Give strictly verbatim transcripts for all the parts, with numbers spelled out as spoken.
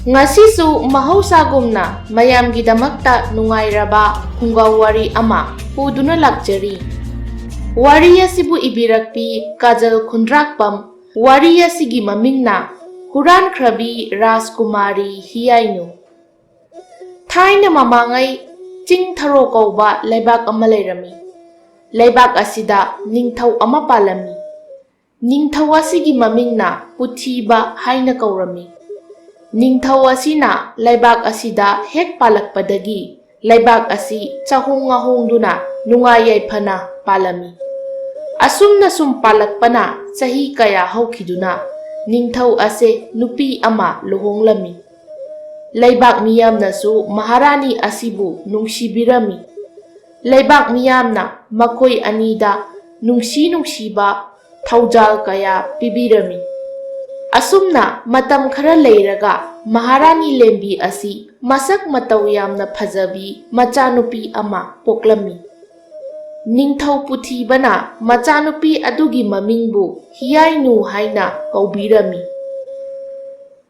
ꯉꯁꯤꯁꯨ ꯃꯍꯧꯁꯥꯒꯨꯝꯅ ꯃꯌꯥꯝꯒꯤꯗꯃꯛꯇ ꯅꯨꯡꯉꯥꯏꯔꯕ ꯐꯨꯡꯒꯥ ꯋꯥꯔꯤ ꯑꯃ ꯄꯨꯗꯨꯅ ꯂꯥꯛꯆꯔꯤ꯫ ꯋꯥꯔꯤ ꯑꯁꯤꯕꯨ ꯏꯕꯤꯔꯛꯄꯤ ꯀꯥꯖꯜ ꯈꯨꯟꯗ꯭ꯔꯥꯛꯄꯝ꯫ ꯋꯥꯔꯤ ꯑꯁꯤꯒꯤ ꯃꯃꯤꯡꯅ ꯍꯨꯔꯥꯟꯈ꯭ꯔꯕꯤ ꯔꯥꯖꯀꯨꯃꯥꯔꯤ ꯍꯤꯌꯥꯏꯅꯨ꯫ ꯊꯥꯏꯅ ꯃꯃꯥꯡꯉꯩ ꯆꯤꯡ ꯊꯔꯣ ꯀꯧꯕ ꯂꯩꯕꯥꯛ ꯑꯃ ꯂꯩꯔꯝꯃꯤ꯫ ꯂꯩꯕꯥꯛ ꯑꯁꯤꯗ ꯅꯤꯡꯊꯧ ꯑꯃ ꯄꯥꯜꯂꯝꯃꯤ꯫ ꯅꯤꯡꯊꯧ ꯑꯁꯤꯒꯤ ꯃꯃꯤꯡꯅ ꯄꯨꯊꯤꯕ ꯍꯥꯏꯅ ꯀꯧꯔꯝꯃꯤ꯫ ꯅꯤꯡꯊꯧ ꯑꯁꯤꯅ ꯂꯩꯕꯥꯛ ꯑꯁꯤꯗ ꯍꯦꯛ ꯄꯥꯜꯂꯛꯄꯗꯒꯤ ꯂꯩꯕꯥꯛ ꯑꯁꯤ ꯆꯍꯣꯡ ꯉꯥꯍꯣꯡꯗꯨꯅ ꯅꯨꯡꯉꯥꯏ ꯌꯥꯏꯐꯅ ꯄꯥꯜꯂꯝꯃꯤ꯫ ꯑꯁꯨꯝꯅ ꯁꯨꯝ ꯄꯥꯜꯂꯛꯄꯅ ꯆꯍꯤ ꯀꯌꯥ ꯍꯧꯈꯤꯗꯨꯅ ꯅꯤꯡꯊꯧ ꯑꯁꯦ ꯅꯨꯄꯤ ꯑꯃ ꯂꯨꯍꯣꯡꯂꯝꯃꯤ꯫ ꯂꯩꯕꯥꯛ ꯃꯤꯌꯥꯝꯅꯁꯨ ꯃꯍꯥꯔꯥꯅꯤ ꯑꯁꯤꯕꯨ ꯅꯨꯡꯁꯤꯕꯤꯔꯝꯃꯤ꯫ ꯂꯩꯕꯥꯛ ꯃꯤꯌꯥꯝꯅ ꯃꯈꯣꯏ ꯑꯅꯤꯗ ꯅꯨꯡꯁꯤ ꯅꯨꯡꯁꯤꯕ ꯊꯧꯖꯥꯜ ꯀꯌꯥ ꯄꯤꯕꯤꯔꯝꯃꯤ꯫ ꯑꯁꯨꯝꯅ ꯃꯇꯝ ꯈꯔ ꯂꯩꯔꯒ ꯃꯍꯥꯔꯥꯅꯤ ꯂꯦꯝꯕꯤ ꯑꯁꯤ ꯃꯁꯛ ꯃꯇꯧ ꯌꯥꯝꯅ ꯐꯖꯕꯤ ꯃꯆꯥꯅꯨꯄꯤ ꯑꯃ ꯄꯣꯛꯂꯝꯃꯤ꯫ ꯅꯤꯡꯊꯧ ꯄꯨꯊꯤꯕꯅ ꯃꯆꯥꯅꯨꯄꯤ ꯑꯗꯨꯒꯤ ꯃꯃꯤꯡꯕꯨ ꯍꯤꯌꯥꯏꯅꯨ ꯍꯥꯏꯅ ꯀꯧꯕꯤꯔꯝꯃꯤ꯫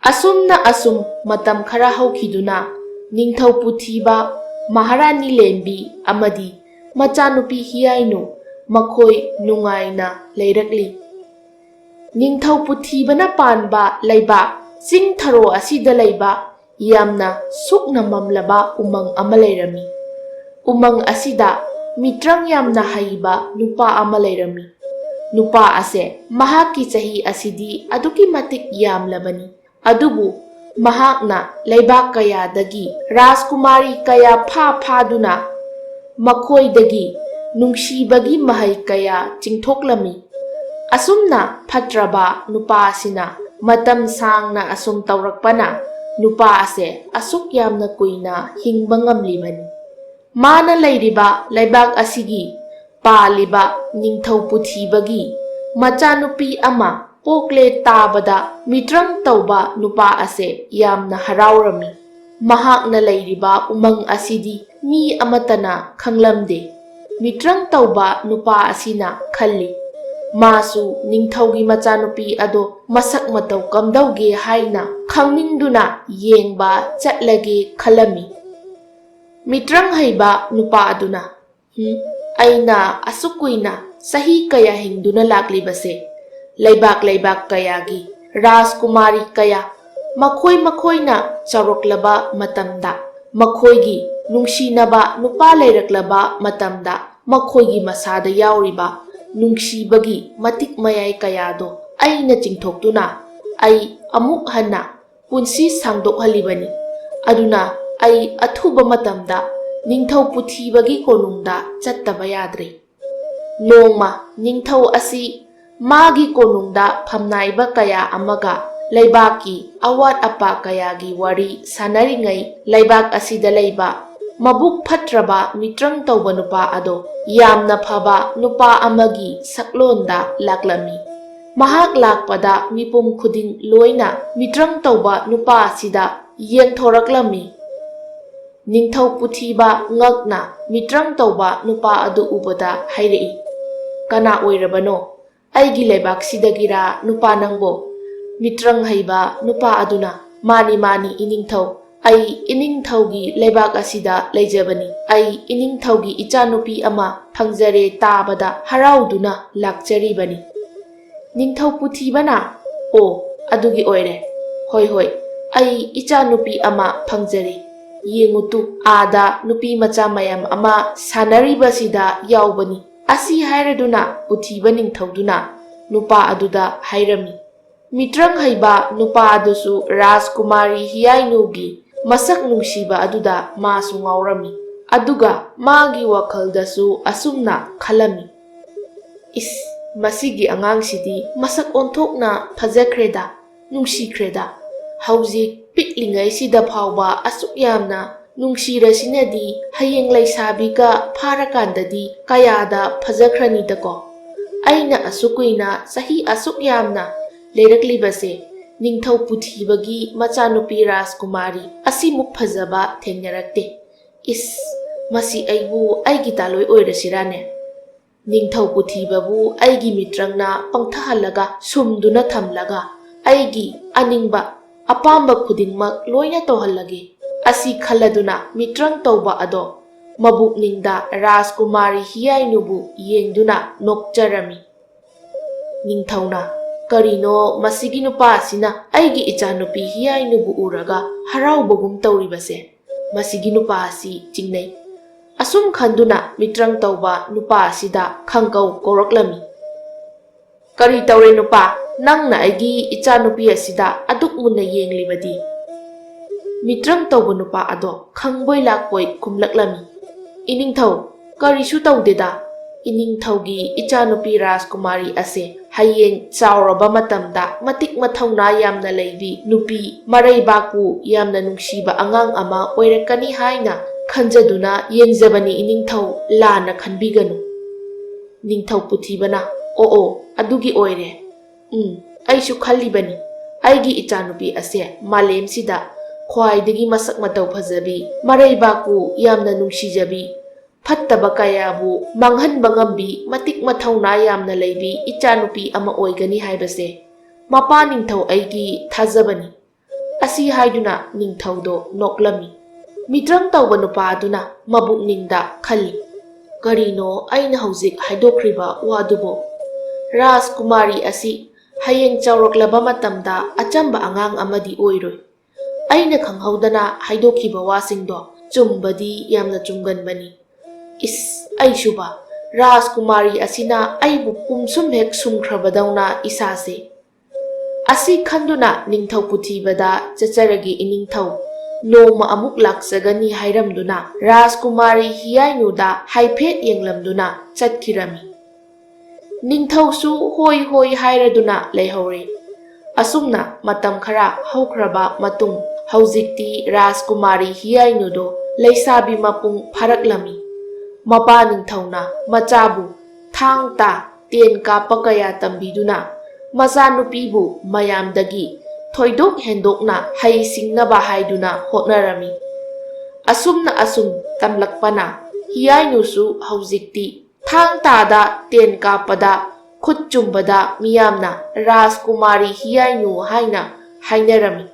ꯑꯁꯨꯝꯅ ꯑꯁꯨꯝ ꯃꯇꯝ ꯈꯔ ꯍꯧꯈꯤꯗꯨꯅ ꯅꯤꯡꯊꯧ ꯄꯨꯊꯤꯕ, ꯃꯍꯥꯔꯥꯅꯤ ꯂꯦꯝꯕꯤ ꯑꯃꯗꯤ ꯃꯆꯥꯅꯨꯄꯤ ꯍꯤꯌꯥꯏꯅꯨ ꯃꯈꯣꯏ ꯅꯨꯡꯉꯥꯏꯅ ꯂꯩꯔꯛꯂꯤ꯫ ꯅꯤꯡꯊꯧ ꯄꯨꯊꯤꯕꯅ ꯄꯥꯟꯕ ꯂꯩꯕꯥꯛ ꯆꯤꯡ ꯊꯔꯣ ꯑꯁꯤꯗ ꯂꯩꯕ ꯌꯥꯝꯅ ꯁꯨꯛꯅ ꯃꯝꯂꯕ ꯎꯃꯪ ꯑꯃ ꯂꯩꯔꯝꯃꯤ꯫ ꯎꯃꯪ ꯑꯁꯤꯗ ꯃꯤꯇ꯭ꯔꯪ ꯌꯥꯝꯅ ꯍꯩꯕ ꯅꯨꯄꯥ ꯑꯃ ꯂꯩꯔꯝꯃꯤ꯫ ꯅꯨꯄꯥ ꯑꯁꯦ ꯃꯍꯥꯛꯀꯤ ꯆꯍꯤ ꯑꯁꯤꯗꯤ ꯑꯗꯨꯛꯀꯤ ꯃꯇꯤꯛ ꯌꯥꯝꯂꯕꯅꯤ꯫ ꯑꯗꯨꯕꯨ ꯃꯍꯥꯛꯅ ꯂꯩꯕꯥꯛ ꯀꯌꯥꯗꯒꯤ ꯔꯥꯖꯀꯨꯃꯥꯔꯤ ꯀꯌꯥ ꯐꯥ ꯐꯥꯗꯨꯅ ꯃꯈꯣꯏꯗꯒꯤ ꯅꯨꯡꯁꯤꯕꯒꯤ ꯃꯍꯩ ꯀꯌꯥ ꯆꯤꯡꯊꯣꯛꯂꯝꯃꯤ꯫ ꯑꯁꯨꯝꯅ ꯐꯠꯇ꯭ꯔꯕ ꯅꯨꯄꯥ ꯑꯁꯤꯅ ꯃꯇꯝ ꯁꯥꯡꯅ ꯑꯁꯨꯝ ꯇꯧꯔꯛꯄꯅ ꯅꯨꯄꯥ ꯑꯁꯦ ꯑꯁꯨꯛ ꯌꯥꯝꯅ ꯀꯨꯏꯅ ꯍꯤꯡꯕ ꯉꯝꯂꯤꯕꯅꯤ꯫ ꯃꯥꯅ ꯂꯩꯔꯤꯕ ꯂꯩꯕꯥꯛ ꯑꯁꯤꯒꯤ ꯄꯥꯜꯂꯤꯕ ꯅꯤꯡꯊꯧ ꯄꯨꯊꯤꯕꯒꯤ ꯃꯆꯥꯅꯨꯄꯤ ꯑꯃ ꯄꯣꯛꯂꯦ ꯇꯥꯕꯗ ꯃꯤꯇ꯭ꯔꯪ ꯇꯧꯕ ꯅꯨꯄꯥ ꯑꯁꯦ ꯌꯥꯝꯅ ꯍꯔꯥꯎꯔꯝꯃꯤ꯫ ꯃꯍꯥꯛꯅ ꯂꯩꯔꯤꯕ ꯎꯃꯪ ꯑꯁꯤꯗꯤ ꯃꯤ ꯑꯃꯠꯇꯅ ꯈꯪꯂꯝꯗꯦ꯫ ꯃꯤꯇ꯭ꯔꯪ ꯇꯧꯕ ꯅꯨꯄꯥ ꯑꯁꯤꯅ ꯈꯜꯂꯤ, ꯃꯥꯁꯨ ꯅꯤꯡꯊꯧꯒꯤ ꯃꯆꯥꯅꯨꯄꯤ ꯑꯗꯣ ꯃꯁꯛ ꯃꯇꯧ ꯀꯝꯗꯧꯒꯦ ꯍꯥꯏꯅ ꯈꯪꯅꯤꯡꯗꯨꯅ ꯌꯦꯡꯕ ꯆꯠꯂꯒꯦ ꯈꯜꯂꯝꯃꯤ꯫ ꯃꯤꯇ꯭ꯔꯪ ꯍꯩꯕ ꯅꯨꯄꯥ ꯑꯗꯨꯅ, "ꯍꯨꯝ, ꯑꯩꯅ ꯑꯁꯨꯛ ꯀꯨꯏꯅ ꯆꯍꯤ ꯀꯌꯥ ꯍꯤꯡꯗꯨꯅ ꯂꯥꯛꯂꯤꯕꯁꯦ, ꯂꯩꯕꯥꯛ ꯂꯩꯕꯥꯛ ꯀꯌꯥꯒꯤ ꯔꯥꯖꯀꯨꯃꯥꯔꯤ ꯀꯌꯥ, ꯃꯈꯣꯏ ꯃꯈꯣꯏꯅ ꯆꯥꯎꯔꯛꯂꯕ ꯃꯇꯝꯗ, ꯃꯈꯣꯏꯒꯤ ꯅꯨꯡꯁꯤꯅꯕ ꯅꯨꯄꯥ ꯂꯩꯔꯛꯂꯕ ꯃꯇꯝꯗ, ꯃꯈꯣꯏꯒꯤ ꯃꯁꯥꯗ ꯌꯥꯎꯔꯤꯕ ꯅꯨꯡꯁꯤꯕꯒꯤ ꯃꯇꯤꯛ ꯃꯌꯥꯏ ꯀꯌꯥꯗꯣ ꯑꯩꯅ ꯆꯤꯡꯊꯣꯛꯇꯨꯅ ꯑꯩ ꯑꯃꯨꯛ ꯍꯟꯅ ꯄꯨꯟꯁꯤ ꯁꯥꯡꯗꯣꯛꯍꯜꯂꯤꯕꯅꯤ꯫ ꯑꯗꯨꯅ ꯑꯩ ꯑꯊꯨꯕ ꯃꯇꯝꯗ ꯅꯤꯡꯊꯧ ꯄꯨꯊꯤꯕꯒꯤ ꯀꯣꯅꯨꯡꯗ ꯆꯠꯇꯕ ꯌꯥꯗ꯭ꯔꯦ꯫ ꯅꯣꯡꯃ ꯅꯤꯡꯊꯧ ꯑꯁꯤ ꯃꯥꯒꯤ ꯀꯣꯅꯨꯡꯗ ꯐꯝꯅꯥꯏꯕ ꯀꯌꯥ ꯑꯃꯒ ꯂꯩꯕꯥꯛꯀꯤ ꯑꯋꯥꯠ ꯑꯄꯥ ꯀꯌꯥꯒꯤ ꯋꯥꯔꯤ ꯁꯥꯟꯅꯔꯤꯉꯩ, ꯂꯩꯕꯥꯛ ꯑꯁꯤꯗ ꯂꯩꯕ ꯃꯕꯨꯛ ꯐꯠꯇ꯭ꯔꯕ ꯃꯤꯇ꯭ꯔꯪ ꯇꯧꯕ ꯅꯨꯄꯥ ꯑꯗꯣ ꯌꯥꯝꯅ ꯐꯕ ꯅꯨꯄꯥ ꯑꯃꯒꯤ ꯁꯛꯂꯣꯟꯗ ꯂꯥꯛꯂꯝꯃꯤ꯫ ꯃꯍꯥꯛ ꯂꯥꯛꯄꯗ ꯃꯤꯄꯨꯝ ꯈꯨꯗꯤꯡ ꯂꯣꯏꯅ ꯃꯤꯇ꯭ꯔꯪ ꯇꯧꯕ ꯅꯨꯄꯥ ꯑꯁꯤꯗ ꯌꯦꯡꯊꯣꯔꯛꯂꯝꯃꯤ꯫ ꯅꯤꯡꯊꯧ ꯄꯨꯊꯤꯕ ꯉꯛꯅ ꯃꯤꯇ꯭ꯔꯪ ꯇꯧꯕ ꯅꯨꯄꯥ ꯑꯗꯨ ꯎꯕꯗ ꯍꯥꯏꯔꯛꯏ, "ꯀꯅꯥ ꯑꯣꯏꯔꯕꯅꯣ? ꯑꯩꯒꯤ ꯂꯩꯕꯥꯛꯁꯤꯗꯒꯤꯔꯥ ꯅꯨꯄꯥ ꯅꯪꯕꯣ?" ꯃꯤꯇ꯭ꯔꯪ ꯍꯩꯕ ꯅꯨꯄꯥ ꯑꯗꯨꯅ, "ꯃꯥꯅꯤ, ꯃꯥꯅꯤ, ꯏꯅꯤꯡꯊꯧ꯫ ꯑꯩ ꯏꯅꯤꯡꯊꯧꯒꯤ ꯂꯩꯕꯥꯛ ꯑꯁꯤꯗ ꯂꯩꯖꯕꯅꯤ꯫ ꯑꯩ ꯏꯅꯤꯡꯊꯧꯒꯤ ꯏꯆꯥꯅꯨꯄꯤ ꯑꯃ ꯐꯪꯖꯔꯦ ꯇꯥꯕꯗ ꯍꯔꯥꯎꯗꯨꯅ ꯂꯥꯛꯆꯔꯤꯕꯅꯤ꯫" ꯅꯤꯡꯊꯧ ꯄꯨꯊꯤꯕꯅ, "ꯑꯣ, ꯑꯗꯨꯒꯤ ꯑꯣꯏꯔꯦ꯫ ꯍꯣꯏ, ꯍꯣꯏ, ꯑꯩ ꯏꯆꯥꯅꯨꯄꯤ ꯑꯃ ꯐꯪꯖꯔꯦ꯫ ꯌꯦꯡꯉꯨ ꯇꯨ, ꯑꯥꯗ ꯅꯨꯄꯤ ꯃꯆꯥ ꯃꯌꯥꯝ ꯑꯃ ꯁꯥꯟꯅꯔꯤꯕꯁꯤꯗ ꯌꯥꯎꯕꯅꯤ꯫" ꯑꯁꯤ ꯍꯥꯏꯔꯗꯨꯅ ꯄꯨꯊꯤꯕ ꯅꯤꯡꯊꯧꯗꯨꯅ ꯅꯨꯄꯥ ꯑꯗꯨꯗ ꯍꯥꯏꯔꯝꯃꯤ꯫ ꯃꯤꯇ꯭ꯔꯪ ꯍꯩꯕ ꯅꯨꯄꯥ ꯑꯗꯨꯁꯨ ꯔꯥꯖꯀꯨꯃꯥꯔꯤ ꯍꯤꯌꯥꯏꯅꯨꯒꯤ ꯃꯁꯛ ꯅꯨꯡꯁꯤꯕ ꯑꯗꯨꯗ ꯃꯥꯁꯨ ꯉꯥꯎꯔꯝꯃꯤ꯫ ꯑꯗꯨꯒ ꯃꯥꯒꯤ ꯋꯥꯈꯜꯗꯁꯨ ꯑꯁꯨꯝꯅ ꯈꯜꯂꯝꯃꯤ, "ꯏꯁ, ꯃꯁꯤꯒꯤ ꯑꯉꯥꯡꯁꯤꯗꯤ ꯃꯁꯛ ꯑꯣꯟꯊꯣꯛꯅ ꯐꯖꯈ꯭ꯔꯦꯗ, ꯅꯨꯡꯁꯤꯈ꯭ꯔꯦꯗ꯫ ꯍꯧꯖꯤꯛ ꯄꯤꯛꯂꯤꯉꯩꯁꯤꯗ ꯐꯥꯎꯕ ꯑꯁꯨꯛ ꯌꯥꯝꯅ ꯅꯨꯡꯁꯤꯔꯁꯤꯅꯗꯤ ꯍꯌꯦꯡ ꯂꯩꯁꯥꯕꯤꯒ ꯐꯥꯔꯀꯥꯟꯗꯗꯤ ꯀꯌꯥꯗ ꯐꯖꯈ꯭ꯔꯅꯤꯗꯀꯣ꯫ ꯑꯩꯅ ꯑꯁꯨꯛ ꯀꯨꯏꯅ ꯆꯍꯤ ꯑꯁꯨꯛ ꯌꯥꯝꯅ ꯂꯩꯔꯛꯂꯤꯕꯁꯦ ꯅꯤꯡꯊꯧ ꯄꯨꯊꯤꯕꯒꯤ ꯃꯆꯥꯅꯨꯄꯤ ꯔꯥꯖꯀꯨꯃꯥꯔꯤ ꯑꯁꯤꯃꯨꯛ ꯐꯖꯕ ꯊꯦꯡꯅꯔꯛꯇꯦ꯫ ꯏꯁ, ꯃꯁꯤ ꯑꯩꯕꯨ ꯑꯩꯒꯤ ꯇꯥꯂꯣꯏ ꯑꯣꯏꯔꯁꯤꯔꯥꯅꯦ? ꯅꯤꯡꯊꯧ ꯄꯨꯊꯤꯕꯕꯨ ꯑꯩꯒꯤ ꯃꯤꯇ꯭ꯔꯪꯅ ꯄꯪꯊꯍꯜꯂꯒ ꯁꯨꯝꯗꯨꯅ ꯊꯝꯂꯒ ꯑꯩꯒꯤ ꯑꯅꯤꯡꯕ ꯑꯄꯥꯝꯕ ꯈꯨꯗꯤꯡꯃꯛ ꯂꯣꯏꯅ ꯇꯧꯍꯜꯂꯒꯦ" ꯑꯁꯤ ꯈꯜꯂꯗꯨꯅ ꯃꯤꯇ꯭ꯔꯪ ꯇꯧꯕ ꯑꯗꯣ ꯃꯕꯨꯛꯅꯤꯡꯗ ꯔꯥꯖꯀꯨꯃꯥꯔꯤ ꯍꯤꯌꯥꯏꯅꯨꯕꯨ ꯌꯦꯡꯗꯨꯅ ꯅꯣꯛꯆꯔꯝꯃꯤ꯫ ꯅꯤꯡꯊꯧꯅ, "ꯀꯔꯤꯅꯣ ꯃꯁꯤꯒꯤ ꯅꯨꯄꯥ ꯑꯁꯤꯅ ꯑꯩꯒꯤ ꯏꯆꯥꯅꯨꯄꯤ ꯍꯤꯌꯥꯏꯅꯨꯕꯨ ꯎꯔꯒ ꯍꯔꯥꯎꯕꯒꯨꯝ ꯇꯧꯔꯤꯕꯁꯦ? ꯃꯁꯤꯒꯤ ꯅꯨꯄꯥ ꯑꯁꯤ ꯆꯤꯡꯅꯩ"꯫ ꯑꯁꯨꯝ ꯈꯟꯗꯨꯅ ꯃꯤꯇ꯭ꯔꯪ ꯇꯧꯕ ꯅꯨꯄꯥ ꯑꯁꯤꯗ ꯈꯪꯀꯧ ꯀꯧꯔꯛꯂꯝꯃꯤ꯫ "ꯀꯔꯤ ꯇꯧꯔꯦ ꯅꯨꯄꯥ? ꯅꯪꯅ ꯑꯩꯒꯤ ꯏꯆꯥꯅꯨꯄꯤ ꯑꯁꯤꯗ ꯑꯗꯨꯛ ꯃꯨꯟꯅ ꯌꯦꯡꯂꯤꯕꯗꯤ?" ꯃꯤꯇ꯭ꯔꯪ ꯇꯧꯕ ꯅꯨꯄꯥ ꯑꯗꯣ ꯈꯪꯕꯣꯏ ꯂꯥꯛꯄꯣꯏ ꯈꯨꯝꯂꯛꯂꯝꯃꯤ꯫ "ꯏꯅꯤꯡꯊꯧ, ꯀꯔꯤꯁꯨ ꯇꯧꯗꯦꯗ꯫ ꯏꯅꯤꯡꯊꯧꯒꯤ ꯏꯆꯥꯅꯨꯄꯤ ꯔꯥꯖꯀꯨꯃꯥꯔꯤ ꯑꯁꯦ ꯍꯌꯦꯡ ꯆꯥꯎꯔꯕ ꯃꯇꯝꯗ ꯃꯇꯤꯛ ꯃꯊꯧꯅꯥ ꯌꯥꯝꯅ ꯂꯩꯕꯤ ꯅꯨꯄꯤ, ꯃꯔꯩꯕꯥꯛꯄꯨ ꯌꯥꯝꯅ ꯅꯨꯡꯁꯤꯕ ꯑꯉꯥꯡ ꯑꯃ ꯑꯣꯏꯔꯛꯀꯅꯤ ꯍꯥꯏꯅ ꯈꯟꯖꯗꯨꯅ ꯌꯦꯡꯖꯕꯅꯤ ꯏꯅꯤꯡꯊꯧ, ꯂꯥꯟꯅ ꯈꯟꯕꯤꯒꯅꯨ"꯫ ꯅꯤꯡꯊꯧ ꯄꯨꯊꯤꯕꯅ, "ꯑꯣ ꯑꯣ, ꯑꯗꯨꯒꯤ ꯑꯣꯏꯔꯦ꯫ ꯎꯝ, ꯑꯩꯁꯨ ꯈꯜꯂꯤꯕꯅꯤ꯫ ꯑꯩꯒꯤ ꯏꯆꯥꯅꯨꯄꯤ ꯑꯁꯦ ꯃꯥꯂꯦꯝꯁꯤꯗ ꯈ꯭ꯋꯥꯏꯗꯒꯤ ꯃꯁꯛ ꯃꯇꯧ ꯐꯖꯕꯤ, ꯃꯔꯩꯕꯥꯛꯄꯨ ꯌꯥꯝꯅ ꯅꯨꯡꯁꯤꯖꯕꯤ, ꯐꯠꯇꯕ ꯀꯌꯥꯕꯨ ꯃꯥꯡꯍꯟꯕ ꯉꯝꯕꯤ, ꯃꯇꯤꯛ ꯃꯊꯧꯅꯥ ꯌꯥꯝꯅ ꯂꯩꯕꯤ ꯏꯆꯥꯅꯨꯄꯤ ꯑꯃ ꯑꯣꯏꯒꯅꯤ ꯍꯥꯏꯕꯁꯦ ꯃꯄꯥ ꯅꯤꯡꯊꯧ ꯑꯩꯒꯤ ꯊꯥꯖꯕꯅꯤ"꯫ ꯑꯁꯤ ꯍꯥꯏꯗꯨꯅ ꯅꯤꯡꯊꯧꯗꯣ ꯅꯣꯛꯂꯝꯃꯤ꯫ ꯃꯤꯇ꯭ꯔꯪ ꯇꯧꯕ ꯅꯨꯄꯥ ꯑꯗꯨꯅ ꯃꯕꯨꯛꯅꯤꯡꯗ ꯈꯜꯂꯤ, "ꯀꯔꯤꯅꯣ ꯑꯩꯅ ꯍꯧꯖꯤꯛ ꯍꯥꯏꯗꯣꯛꯈ꯭ꯔꯤꯕ ꯋꯥꯗꯨꯕꯣ? ꯔꯥꯖꯀꯨꯃꯥꯔꯤ ꯑꯁꯤ ꯍꯌꯦꯡ ꯆꯥꯎꯔꯛꯂꯕ ꯃꯇꯝꯗ ꯑꯆꯝꯕ ꯑꯉꯥꯡ ꯑꯃꯗꯤ ꯑꯣꯏꯔꯣꯏ꯫ ꯑꯩꯅ ꯈꯪꯍꯧꯗꯅ ꯍꯥꯏꯗꯣꯛꯈꯤꯕ ꯋꯥꯁꯤꯡꯗꯣ ꯆꯨꯝꯕꯗꯤ ꯌꯥꯝꯅ ꯆꯨꯝꯒꯟꯕꯅꯤ꯫ ꯏꯁ, ꯑꯩꯁꯨꯕ, ꯔꯥꯖꯀꯨꯃꯥꯔꯤ ꯑꯁꯤꯅ ꯑꯩꯕꯨ ꯄꯨꯝꯁꯨꯝ ꯍꯦꯛ ꯁꯨꯝꯈ꯭ꯔꯕꯗꯧꯅ ꯏꯁꯥꯁꯦ"꯫ ꯑꯁꯤ ꯈꯟꯗꯨꯅ ꯅꯤꯡꯊꯧ ꯄꯨꯊꯤꯕꯗ ꯆꯠꯆꯔꯒꯦ ꯏꯅꯤꯡꯊꯧ, ꯅꯣꯡꯃ ꯑꯃꯨꯛ ꯂꯥꯛꯆꯒꯅꯤ ꯍꯥꯏꯔꯝꯗꯨꯅ ꯔꯥꯖꯀꯨꯃꯥꯔꯤ ꯍꯤꯌꯥꯏꯅꯨꯗ ꯍꯥꯏꯐꯦꯠ ꯌꯦꯡꯂꯝꯗꯨꯅ ꯆꯠꯈꯤꯔꯝꯃꯤ꯫ ꯅꯤꯡꯊꯧꯁꯨ ꯍꯣꯏ ꯍꯣꯏ ꯍꯥꯏꯔꯗꯨꯅ ꯂꯩꯍꯧꯔꯦ꯫ ꯑꯁꯨꯝꯅ ꯃꯇꯝ ꯈꯔ ꯍꯧꯈ꯭ꯔꯕ ꯃꯇꯨꯡ, ꯍꯧꯖꯤꯛꯇꯤ ꯔꯥꯖꯀꯨꯃꯥꯔꯤ ꯍꯤꯌꯥꯏꯅꯨꯗꯣ ꯂꯩꯁꯥꯕꯤ ꯃꯄꯨꯡ ꯐꯥꯔꯛꯂꯝꯃꯤ꯫ ꯃꯄꯥ ꯅꯤꯡꯊꯧꯅ ꯃꯆꯥꯕꯨ ꯊꯥꯡ ꯇꯥ ꯇꯦꯟ ꯀꯥꯞꯄ ꯀꯌꯥ ꯇꯝꯕꯤꯗꯨꯅ ꯃꯆꯥꯅꯨꯄꯤꯕꯨ ꯃꯌꯥꯝꯗꯒꯤ ꯊꯣꯏꯗꯣꯛ ꯍꯦꯟꯗꯣꯛꯅ ꯍꯩ ꯁꯤꯡꯅꯕ ꯍꯥꯏꯗꯨꯅ ꯍꯣꯠꯅꯔꯝꯃꯤ꯫ ꯑꯁꯨꯝꯅ ꯑꯁꯨꯝ ꯇꯝꯂꯛꯄꯅ ꯍꯤꯌꯥꯏꯅꯨꯁꯨ ꯍꯧꯖꯤꯛꯇꯤ ꯊꯥꯡ ꯇꯥꯗ ꯇꯦꯟ ꯀꯥꯞꯄꯗ ꯈꯨꯠ ꯆꯨꯝꯕꯗ ꯃꯤꯌꯥꯝꯅ ꯔꯥꯖꯀꯨꯃꯥꯔꯤ ꯍꯤꯌꯥꯏꯅꯨ ꯍꯥꯏꯅ ꯍꯥꯏꯅꯔꯝꯃꯤ꯫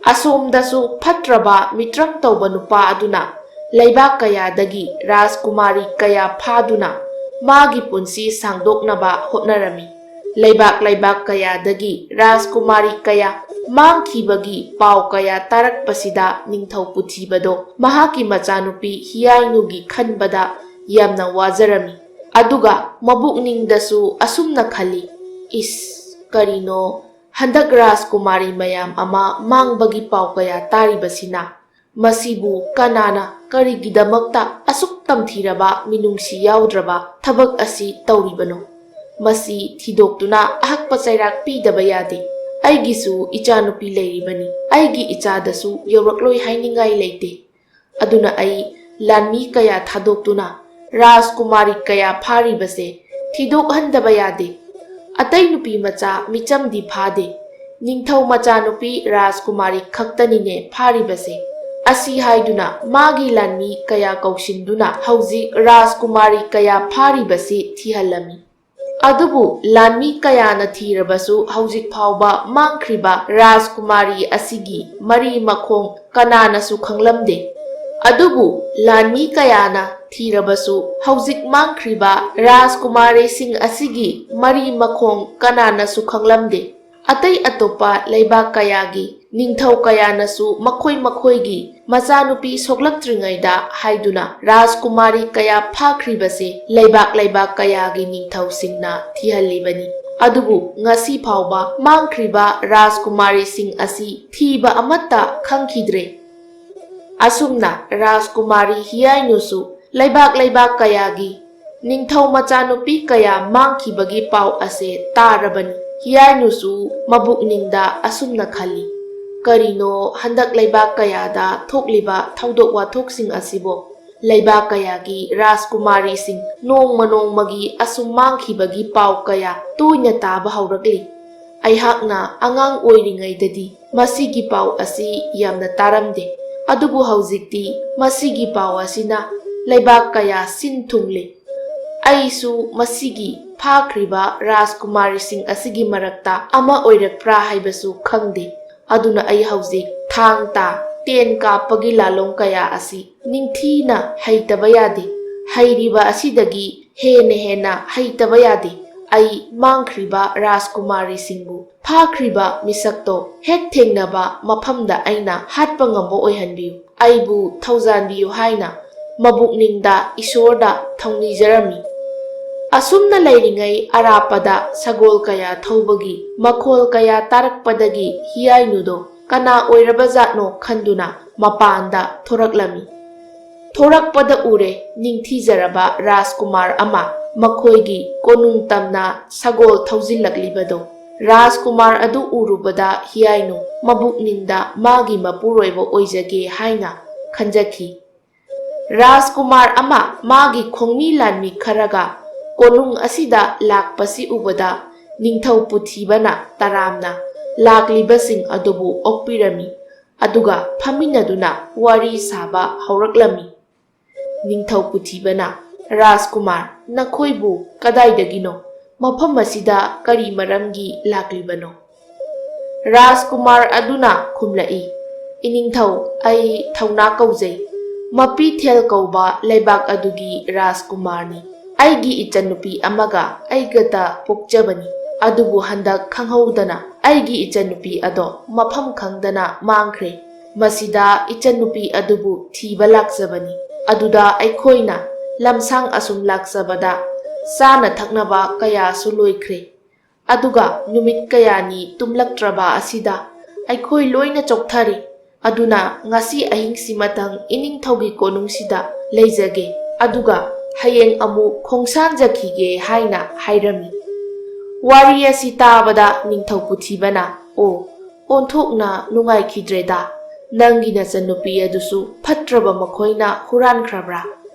ꯑꯁꯣꯝꯗꯁꯨ ꯐꯠꯇ꯭ꯔꯕ ꯃꯤꯇ꯭ꯔꯪ ꯇꯧꯕ ꯅꯨꯄꯥ ꯑꯗꯨꯅ ꯂꯩꯕꯥꯛ ꯀꯌꯥꯗꯒꯤ ꯔꯥꯖꯀꯨꯃꯥꯔꯤ ꯀꯌꯥ ꯐꯥꯗꯨꯅ ꯃꯥꯒꯤ ꯄꯨꯟꯁꯤ ꯁꯥꯡꯗꯣꯛꯅꯕ ꯍꯣꯠꯅꯔꯝꯃꯤ꯫ ꯂꯩꯕꯥꯛ ꯂꯩꯕꯥꯛ ꯀꯌꯥꯗꯒꯤ ꯔꯥꯖꯀꯨꯃꯥꯔꯤ ꯀꯌꯥ ꯃꯥꯡꯈꯤꯕꯒꯤ ꯄꯥꯎ ꯀꯌꯥ ꯇꯥꯔꯛꯄꯁꯤꯗ ꯅꯤꯡꯊꯧ ꯄꯨꯊꯤꯕꯗꯣ ꯃꯍꯥꯛꯀꯤ ꯃꯆꯥꯅꯨꯄꯤ ꯍꯤꯌꯥꯏꯅꯨꯒꯤ ꯈꯟꯕꯗ ꯌꯥꯝꯅ ꯋꯥꯖꯔꯝꯃꯤ꯫ ꯑꯗꯨꯒ ꯃꯕꯨꯛꯅꯤꯡꯗꯁꯨ ꯑꯁꯨꯝꯅ ꯈꯜꯂꯤ, "ꯏꯁ, ꯀꯔꯤꯅꯣ, ꯍꯟꯗꯛ ꯔꯥꯖꯀꯨꯃꯥꯔꯤ ꯃꯌꯥꯝ ꯑꯃ ꯃꯥꯡꯕꯒꯤ ꯄꯥꯎ ꯀꯌꯥ ꯇꯥꯔꯤꯕꯁꯤꯅ? ꯃꯁꯤꯕꯨ ꯀꯅꯥꯅ ꯀꯔꯤꯒꯤꯗꯃꯛꯇ ꯑꯁꯨꯛ ꯇꯝꯊꯤꯔꯕ ꯃꯤꯅꯨꯡꯁꯤ ꯌꯥꯎꯗ꯭ꯔꯕ ꯊꯕꯛ ꯑꯁꯤ ꯇꯧꯔꯤꯕꯅꯣ? ꯃꯁꯤ ꯊꯤꯗꯣꯛꯇꯨꯅ ꯑꯍꯛꯄ ꯆꯩꯔꯥꯛ ꯄꯤꯗꯕ ꯌꯥꯗꯦ꯫ ꯑꯩꯒꯤꯁꯨ ꯏꯆꯥꯅꯨꯄꯤ ꯂꯩꯔꯤꯕꯅꯤ꯫ ꯑꯩꯒꯤ ꯏꯆꯥꯗꯁꯨ ꯌꯧꯔꯛꯂꯣꯏ ꯍꯥꯏꯅꯤꯡꯉꯥꯏ ꯂꯩꯇꯦ꯫ ꯑꯗꯨꯅ ꯑꯩ ꯂꯥꯟꯃꯤ ꯀꯌꯥ ꯊꯥꯗꯣꯛꯇꯨꯅ ꯔꯥꯖꯀꯨꯃꯥꯔꯤ ꯀꯌꯥ ꯐꯥꯔꯤꯕꯁꯦ ꯊꯤꯗꯣꯛꯍꯟꯗꯕ ꯌꯥꯗꯦ꯫ ꯑꯇꯩ ꯅꯨꯄꯤ ꯃꯆꯥ ꯃꯤꯆꯝꯗꯤ ꯐꯥꯗꯦ꯫ ꯅꯤꯡꯊꯧ ꯃꯆꯥꯅꯨꯄꯤ ꯔꯥꯖꯀꯨꯃꯥꯔꯤ ꯈꯛꯇꯅꯤꯅꯦ ꯐꯥꯔꯤꯕꯁꯦ"꯫ ꯑꯁꯤ ꯍꯥꯏꯗꯨꯅ ꯃꯥꯒꯤ ꯂꯥꯟꯃꯤ ꯀꯌꯥ ꯀꯧꯁꯤꯟꯗꯨꯅ ꯍꯧꯖꯤꯛ ꯔꯥꯖꯀꯨꯃꯥꯔꯤ ꯀꯌꯥ ꯐꯥꯔꯤꯕꯁꯤ ꯊꯤꯍꯜꯂꯝꯃꯤ꯫ ꯑꯗꯨꯕꯨ ꯂꯥꯟꯃꯤ ꯀꯌꯥꯅ ꯊꯤꯔꯕꯁꯨ ꯍꯧꯖꯤꯛ ꯐꯥꯎꯕ ꯃꯥꯡꯈ꯭ꯔꯤꯕ ꯔꯥꯖꯀꯨꯃꯥꯔꯤ ꯑꯁꯤꯒꯤ ꯃꯔꯤ ꯃꯈꯣꯡ ꯀꯅꯥꯅꯁꯨ ꯈꯪꯂꯝꯗꯦ꯫ ꯑꯗꯨꯕꯨ ꯂꯥꯟꯃꯤ ꯀꯌꯥꯅ ꯊꯤꯔꯕꯁꯨ ꯍꯧꯖꯤꯛ ꯃꯥꯡꯈ꯭ꯔꯤꯕ ꯔꯥꯖꯀꯨꯃꯥꯔꯤꯁꯤꯡ ꯑꯁꯤꯒꯤ ꯃꯔꯤ ꯃꯈꯣꯡ ꯀꯅꯥꯅꯁꯨ ꯈꯪꯂꯝꯗꯦ꯫ ꯑꯇꯩ ꯑꯇꯣꯞꯄ ꯂꯩꯕꯥꯛ ꯀꯌꯥꯒꯤ ꯅꯤꯡꯊꯧ ꯀꯌꯥꯅꯁꯨ ꯃꯈꯣꯏ ꯃꯈꯣꯏꯒꯤ ꯃꯆꯥꯅꯨꯄꯤ ꯁꯣꯛꯂꯛꯇ꯭ꯔꯤꯉꯩꯗ ꯍꯥꯏꯗꯨꯅ ꯔꯥꯖꯀꯨꯃꯥꯔꯤ ꯀꯌꯥ ꯐꯥꯈ꯭ꯔꯤꯕꯁꯦ ꯂꯩꯕꯥꯛ ꯂꯩꯕꯥꯛ ꯀꯌꯥꯒꯤ ꯅꯤꯡꯊꯧꯁꯤꯡꯅ ꯊꯤꯍꯜꯂꯤꯕꯅꯤ꯫ ꯑꯗꯨꯕꯨ ꯉꯁꯤ ꯐꯥꯎꯕ ꯃꯥꯡꯈ꯭ꯔꯤꯕ ꯔꯥꯖꯀꯨꯃꯥꯔꯤꯁꯤꯡ ꯑꯁꯤ ꯊꯤꯕ ꯑꯃꯠꯇ ꯈꯪꯈꯤꯗ꯭ꯔꯦ꯫ ꯑꯁꯨꯝꯅ ꯔꯥꯖꯀꯨꯃꯥꯔꯤ ꯍꯤꯌꯥꯏꯅꯨꯁꯨ ꯂꯩꯕꯥꯛ ꯂꯩꯕꯥꯛ ꯀꯌꯥꯒꯤ ꯅꯤꯡꯊꯧ ꯃꯆꯥꯅꯨꯄꯤ ꯀꯌꯥ ꯃꯥꯡꯈꯤꯕꯒꯤ ꯄꯥꯎ ꯑꯁꯦ ꯇꯥꯔꯕꯅꯤ꯫ ꯍꯤꯌꯥꯏꯅꯨꯁꯨ ꯃꯕꯨꯛꯅꯤꯡꯗ ꯑꯁꯨꯝꯅ ꯈꯜꯂꯤ, "ꯀꯔꯤꯅꯣ ꯍꯟꯗꯛ ꯂꯩꯕꯥꯛ ꯀꯌꯥꯗ ꯊꯣꯛꯂꯤꯕ ꯊꯧꯗꯣꯛ ꯋꯥꯊꯣꯛꯁꯤꯡ ꯑꯁꯤꯕꯣ? ꯂꯩꯕꯥꯛ ꯀꯌꯥꯒꯤ ꯔꯥꯖꯀꯨꯃꯥꯔꯤꯁꯤꯡ ꯅꯣꯡꯃ ꯅꯣꯡꯃꯒꯤ ꯑꯁꯨꯝ ꯃꯥꯡꯈꯤꯕꯒꯤ ꯄꯥꯎ ꯀꯌꯥ ꯇꯣꯏꯅ ꯇꯥꯕ ꯍꯧꯔꯛꯂꯤ꯫ ꯑꯩꯍꯥꯛꯅ ꯑꯉꯥꯡ ꯑꯣꯏꯔꯤꯉꯩꯗꯗꯤ ꯃꯁꯤꯒꯤ ꯄꯥꯎ ꯑꯁꯤ ꯌꯥꯝꯅ ꯇꯥꯔꯝꯗꯦ, ꯑꯗꯨꯕꯨ ꯍꯧꯖꯤꯛꯇꯤ ꯃꯁꯤꯒꯤ ꯄꯥꯎ ꯑꯁꯤꯅ ꯂꯩꯕꯥꯛ ꯀꯌꯥ ꯁꯤꯟ ꯊꯨꯡꯂꯦ꯫ ꯑꯩꯁꯨ ꯃꯁꯤꯒꯤ ꯐꯥꯈ꯭ꯔꯤꯕ ꯔꯥꯖꯀꯨꯃꯥꯔꯤꯁꯤꯡ ꯑꯁꯤꯒꯤ ꯃꯔꯛꯇ ꯑꯃ ꯑꯣꯏꯔꯛꯄ꯭ꯔꯥ ꯍꯥꯏꯕꯁꯨ ꯈꯪꯗꯦ"꯫ ꯑꯗꯨꯅ ꯑꯩ ꯍꯧꯖꯤꯛ ꯊꯥꯡ ꯇꯥ ꯇꯦꯟ ꯀꯥꯞꯄꯒꯤ ꯂꯥꯂꯣꯡ ꯀꯌꯥ ꯑꯁꯤ ꯅꯤꯡꯊꯤꯅ ꯍꯩꯇꯕ ꯌꯥꯗꯦ꯫ ꯍꯩꯔꯤꯕ ꯑꯁꯤꯗꯒꯤ ꯍꯦꯟꯅ ꯍꯦꯟꯅ ꯍꯩꯇꯕ ꯌꯥꯗꯦ꯫ ꯑꯩ ꯃꯥꯡꯈ꯭ꯔꯤꯕ ꯔꯥꯖꯀꯨꯃꯥꯔꯤꯁꯤꯡꯕꯨ ꯐꯥꯈ꯭ꯔꯤꯕ ꯃꯤꯁꯛꯇꯣ ꯍꯦꯛ ꯊꯦꯡꯅꯕ ꯃꯐꯝꯗ ꯑꯩꯅ ꯍꯥꯠꯄ ꯉꯝꯕ ꯑꯣꯏꯍꯟꯕꯤꯌꯨ꯫ ꯑꯩꯕꯨ ꯊꯧꯖꯥꯟꯕꯤꯌꯨ ꯍꯥꯏꯅ ꯃꯕꯨꯛꯅꯤꯡꯗ ꯏꯁꯣꯔꯗ ꯊꯧꯅꯤꯖꯔꯝꯃꯤ꯫ ꯑꯁꯨꯝꯅ ꯂꯩꯔꯤꯉꯩ ꯑꯔꯥꯞꯄꯗ ꯁꯒꯣꯜ ꯀꯌꯥ ꯊꯧꯕꯒꯤ ꯃꯈꯣꯜ ꯀꯌꯥ ꯇꯥꯔꯛꯄꯗꯒꯤ ꯍꯤꯌꯥꯏꯅꯨꯗꯣ ꯀꯅꯥ ꯑꯣꯏꯔꯕꯖꯥꯠꯅꯣ ꯈꯟꯗꯨꯅ ꯃꯄꯥꯟꯗ ꯊꯣꯔꯛꯂꯝꯃꯤ꯫ ꯊꯣꯔꯛꯄꯗ ꯎꯔꯦ ꯅꯤꯡꯊꯤꯖꯔꯕ ꯔꯥꯖꯀꯨꯃꯥꯔ ꯑꯃ ꯃꯈꯣꯏꯒꯤ ꯀꯣꯅꯨꯡ ꯇꯝꯅ ꯁꯒꯣꯜ ꯊꯧꯖꯤꯜꯂꯛꯂꯤꯕꯗꯣ꯫ ꯔꯥꯖꯀꯨꯃꯥꯔ ꯑꯗꯨ ꯎꯔꯨꯕꯗ ꯍꯤꯌꯥꯏꯅꯨ ꯃꯕꯨꯛꯅꯤꯡꯗ ꯃꯥꯒꯤ ꯃꯄꯨꯔꯣꯏꯕ ꯑꯣꯏꯖꯒꯦ ꯍꯥꯏꯅ ꯈꯟꯖꯈꯤ꯫ ꯔꯥꯖꯀꯨꯃꯥꯔ ꯑꯃ ꯃꯥꯒꯤ ꯈꯣꯡꯃꯤ ꯂꯥꯟꯃꯤ ꯈꯔꯒ ꯀꯣꯅꯨꯡ ꯑꯁꯤꯗ ꯂꯥꯛꯄꯁꯤ ꯎꯕꯗ ꯅꯤꯡꯊꯧ ꯄꯨꯊꯤꯕꯅ ꯇꯔꯥꯝꯅ ꯂꯥꯛꯂꯤꯕꯁꯤꯡ ꯑꯗꯨꯕꯨ ꯑꯣꯛꯄꯤꯔꯝꯃꯤ꯫ ꯑꯗꯨꯒ ꯐꯝꯃꯤꯟꯅꯗꯨꯅ ꯋꯥꯔꯤ ꯁꯥꯕ ꯍꯧꯔꯛꯂꯝꯃꯤ꯫ ꯅꯤꯡꯊꯧ ꯄꯨꯊꯤꯕꯅ, "ꯔꯥꯖꯀꯨꯃꯥꯔ, ꯅꯈꯣꯏꯕꯨ ꯀꯗꯥꯏꯗꯒꯤꯅꯣ? ꯃꯐꯝ ꯑꯁꯤꯗ ꯀꯔꯤ ꯃꯔꯝꯒꯤ ꯂꯥꯛꯂꯤꯕꯅꯣ?" ꯔꯥꯖꯀꯨꯃꯥꯔ ꯑꯗꯨꯅ ꯈꯨꯝꯂꯛꯏ, "ꯏꯅꯤꯡꯊꯧ, ꯑꯩ ꯊꯧꯅꯥ ꯀꯧꯖꯩ꯫ ꯃꯄꯤꯊꯦꯜ ꯀꯧꯕ ꯂꯩꯕꯥꯛ ꯑꯗꯨꯒꯤ ꯔꯥꯖꯀꯨꯃꯥꯔꯅꯤ꯫ ꯑꯩꯒꯤ ꯏꯆꯟꯅꯨꯄꯤ ꯑꯃꯒ ꯑꯩꯒꯇ ꯄꯣꯛꯆꯕꯅꯤ꯫ ꯑꯗꯨꯕꯨ ꯍꯟꯗꯛ ꯈꯪꯍꯧꯗꯅ ꯑꯩꯒꯤ ꯏꯆꯟꯅꯨꯄꯤ ꯑꯗꯣ ꯃꯐꯝ ꯈꯪꯗꯅ ꯃꯥꯡꯈ꯭ꯔꯦ꯫ ꯃꯁꯤꯗ ꯏꯆꯟꯅꯨꯄꯤ ꯑꯗꯨꯕꯨ ꯊꯤꯕ ꯂꯥꯛꯆꯕꯅꯤ꯫ ꯑꯗꯨꯗ ꯑꯩꯈꯣꯏꯅ ꯂꯝꯁꯥꯡ ꯑꯁꯨꯝ ꯂꯥꯛꯆꯕꯗ ꯆꯥꯅ ꯊꯛꯅꯕ ꯀꯌꯥꯁꯨ ꯂꯣꯏꯈ꯭ꯔꯦ꯫ ꯑꯗꯨꯒ ꯅꯨꯃꯤꯠ ꯀꯌꯥꯅꯤ ꯇꯨꯝꯂꯛꯇ꯭ꯔꯕ ꯑꯁꯤꯗ ꯑꯩꯈꯣꯏ ꯂꯣꯏꯅ ꯆꯣꯛꯊꯔꯦ꯫ ꯑꯗꯨꯅ ꯉꯁꯤ ꯑꯍꯤꯡꯁꯤꯃꯇꯪ ꯏꯅꯤꯡꯊꯧꯒꯤ ꯀꯣꯅꯨꯡꯁꯤꯗ ꯂꯩꯖꯒꯦ꯫ ꯑꯗꯨꯒ ꯍꯌꯦꯡ ꯑꯃꯨꯛ ꯈꯣꯡꯁꯥꯟꯖꯈꯤꯒꯦ" ꯍꯥꯏꯅ ꯍꯥꯏꯔꯝꯃꯤ꯫ ꯋꯥꯔꯤ ꯑꯁꯤ ꯇꯥꯕꯗ ꯅꯤꯡꯊꯧ ꯄꯨꯊꯤꯕꯅ, "ꯑꯣ, ꯑꯣꯟꯊꯣꯛꯅ ꯅꯨꯡꯉꯥꯏꯈꯤꯗ꯭ꯔꯦꯗ꯫ ꯅꯪꯒꯤ ꯅꯆꯟꯅꯨꯄꯤ ꯑꯗꯨꯁꯨ ꯐꯠꯇ꯭ꯔꯕ ꯃꯈꯣꯏꯅ ꯍꯨꯔꯥꯟꯈ꯭ꯔꯕ꯭ꯔꯥ?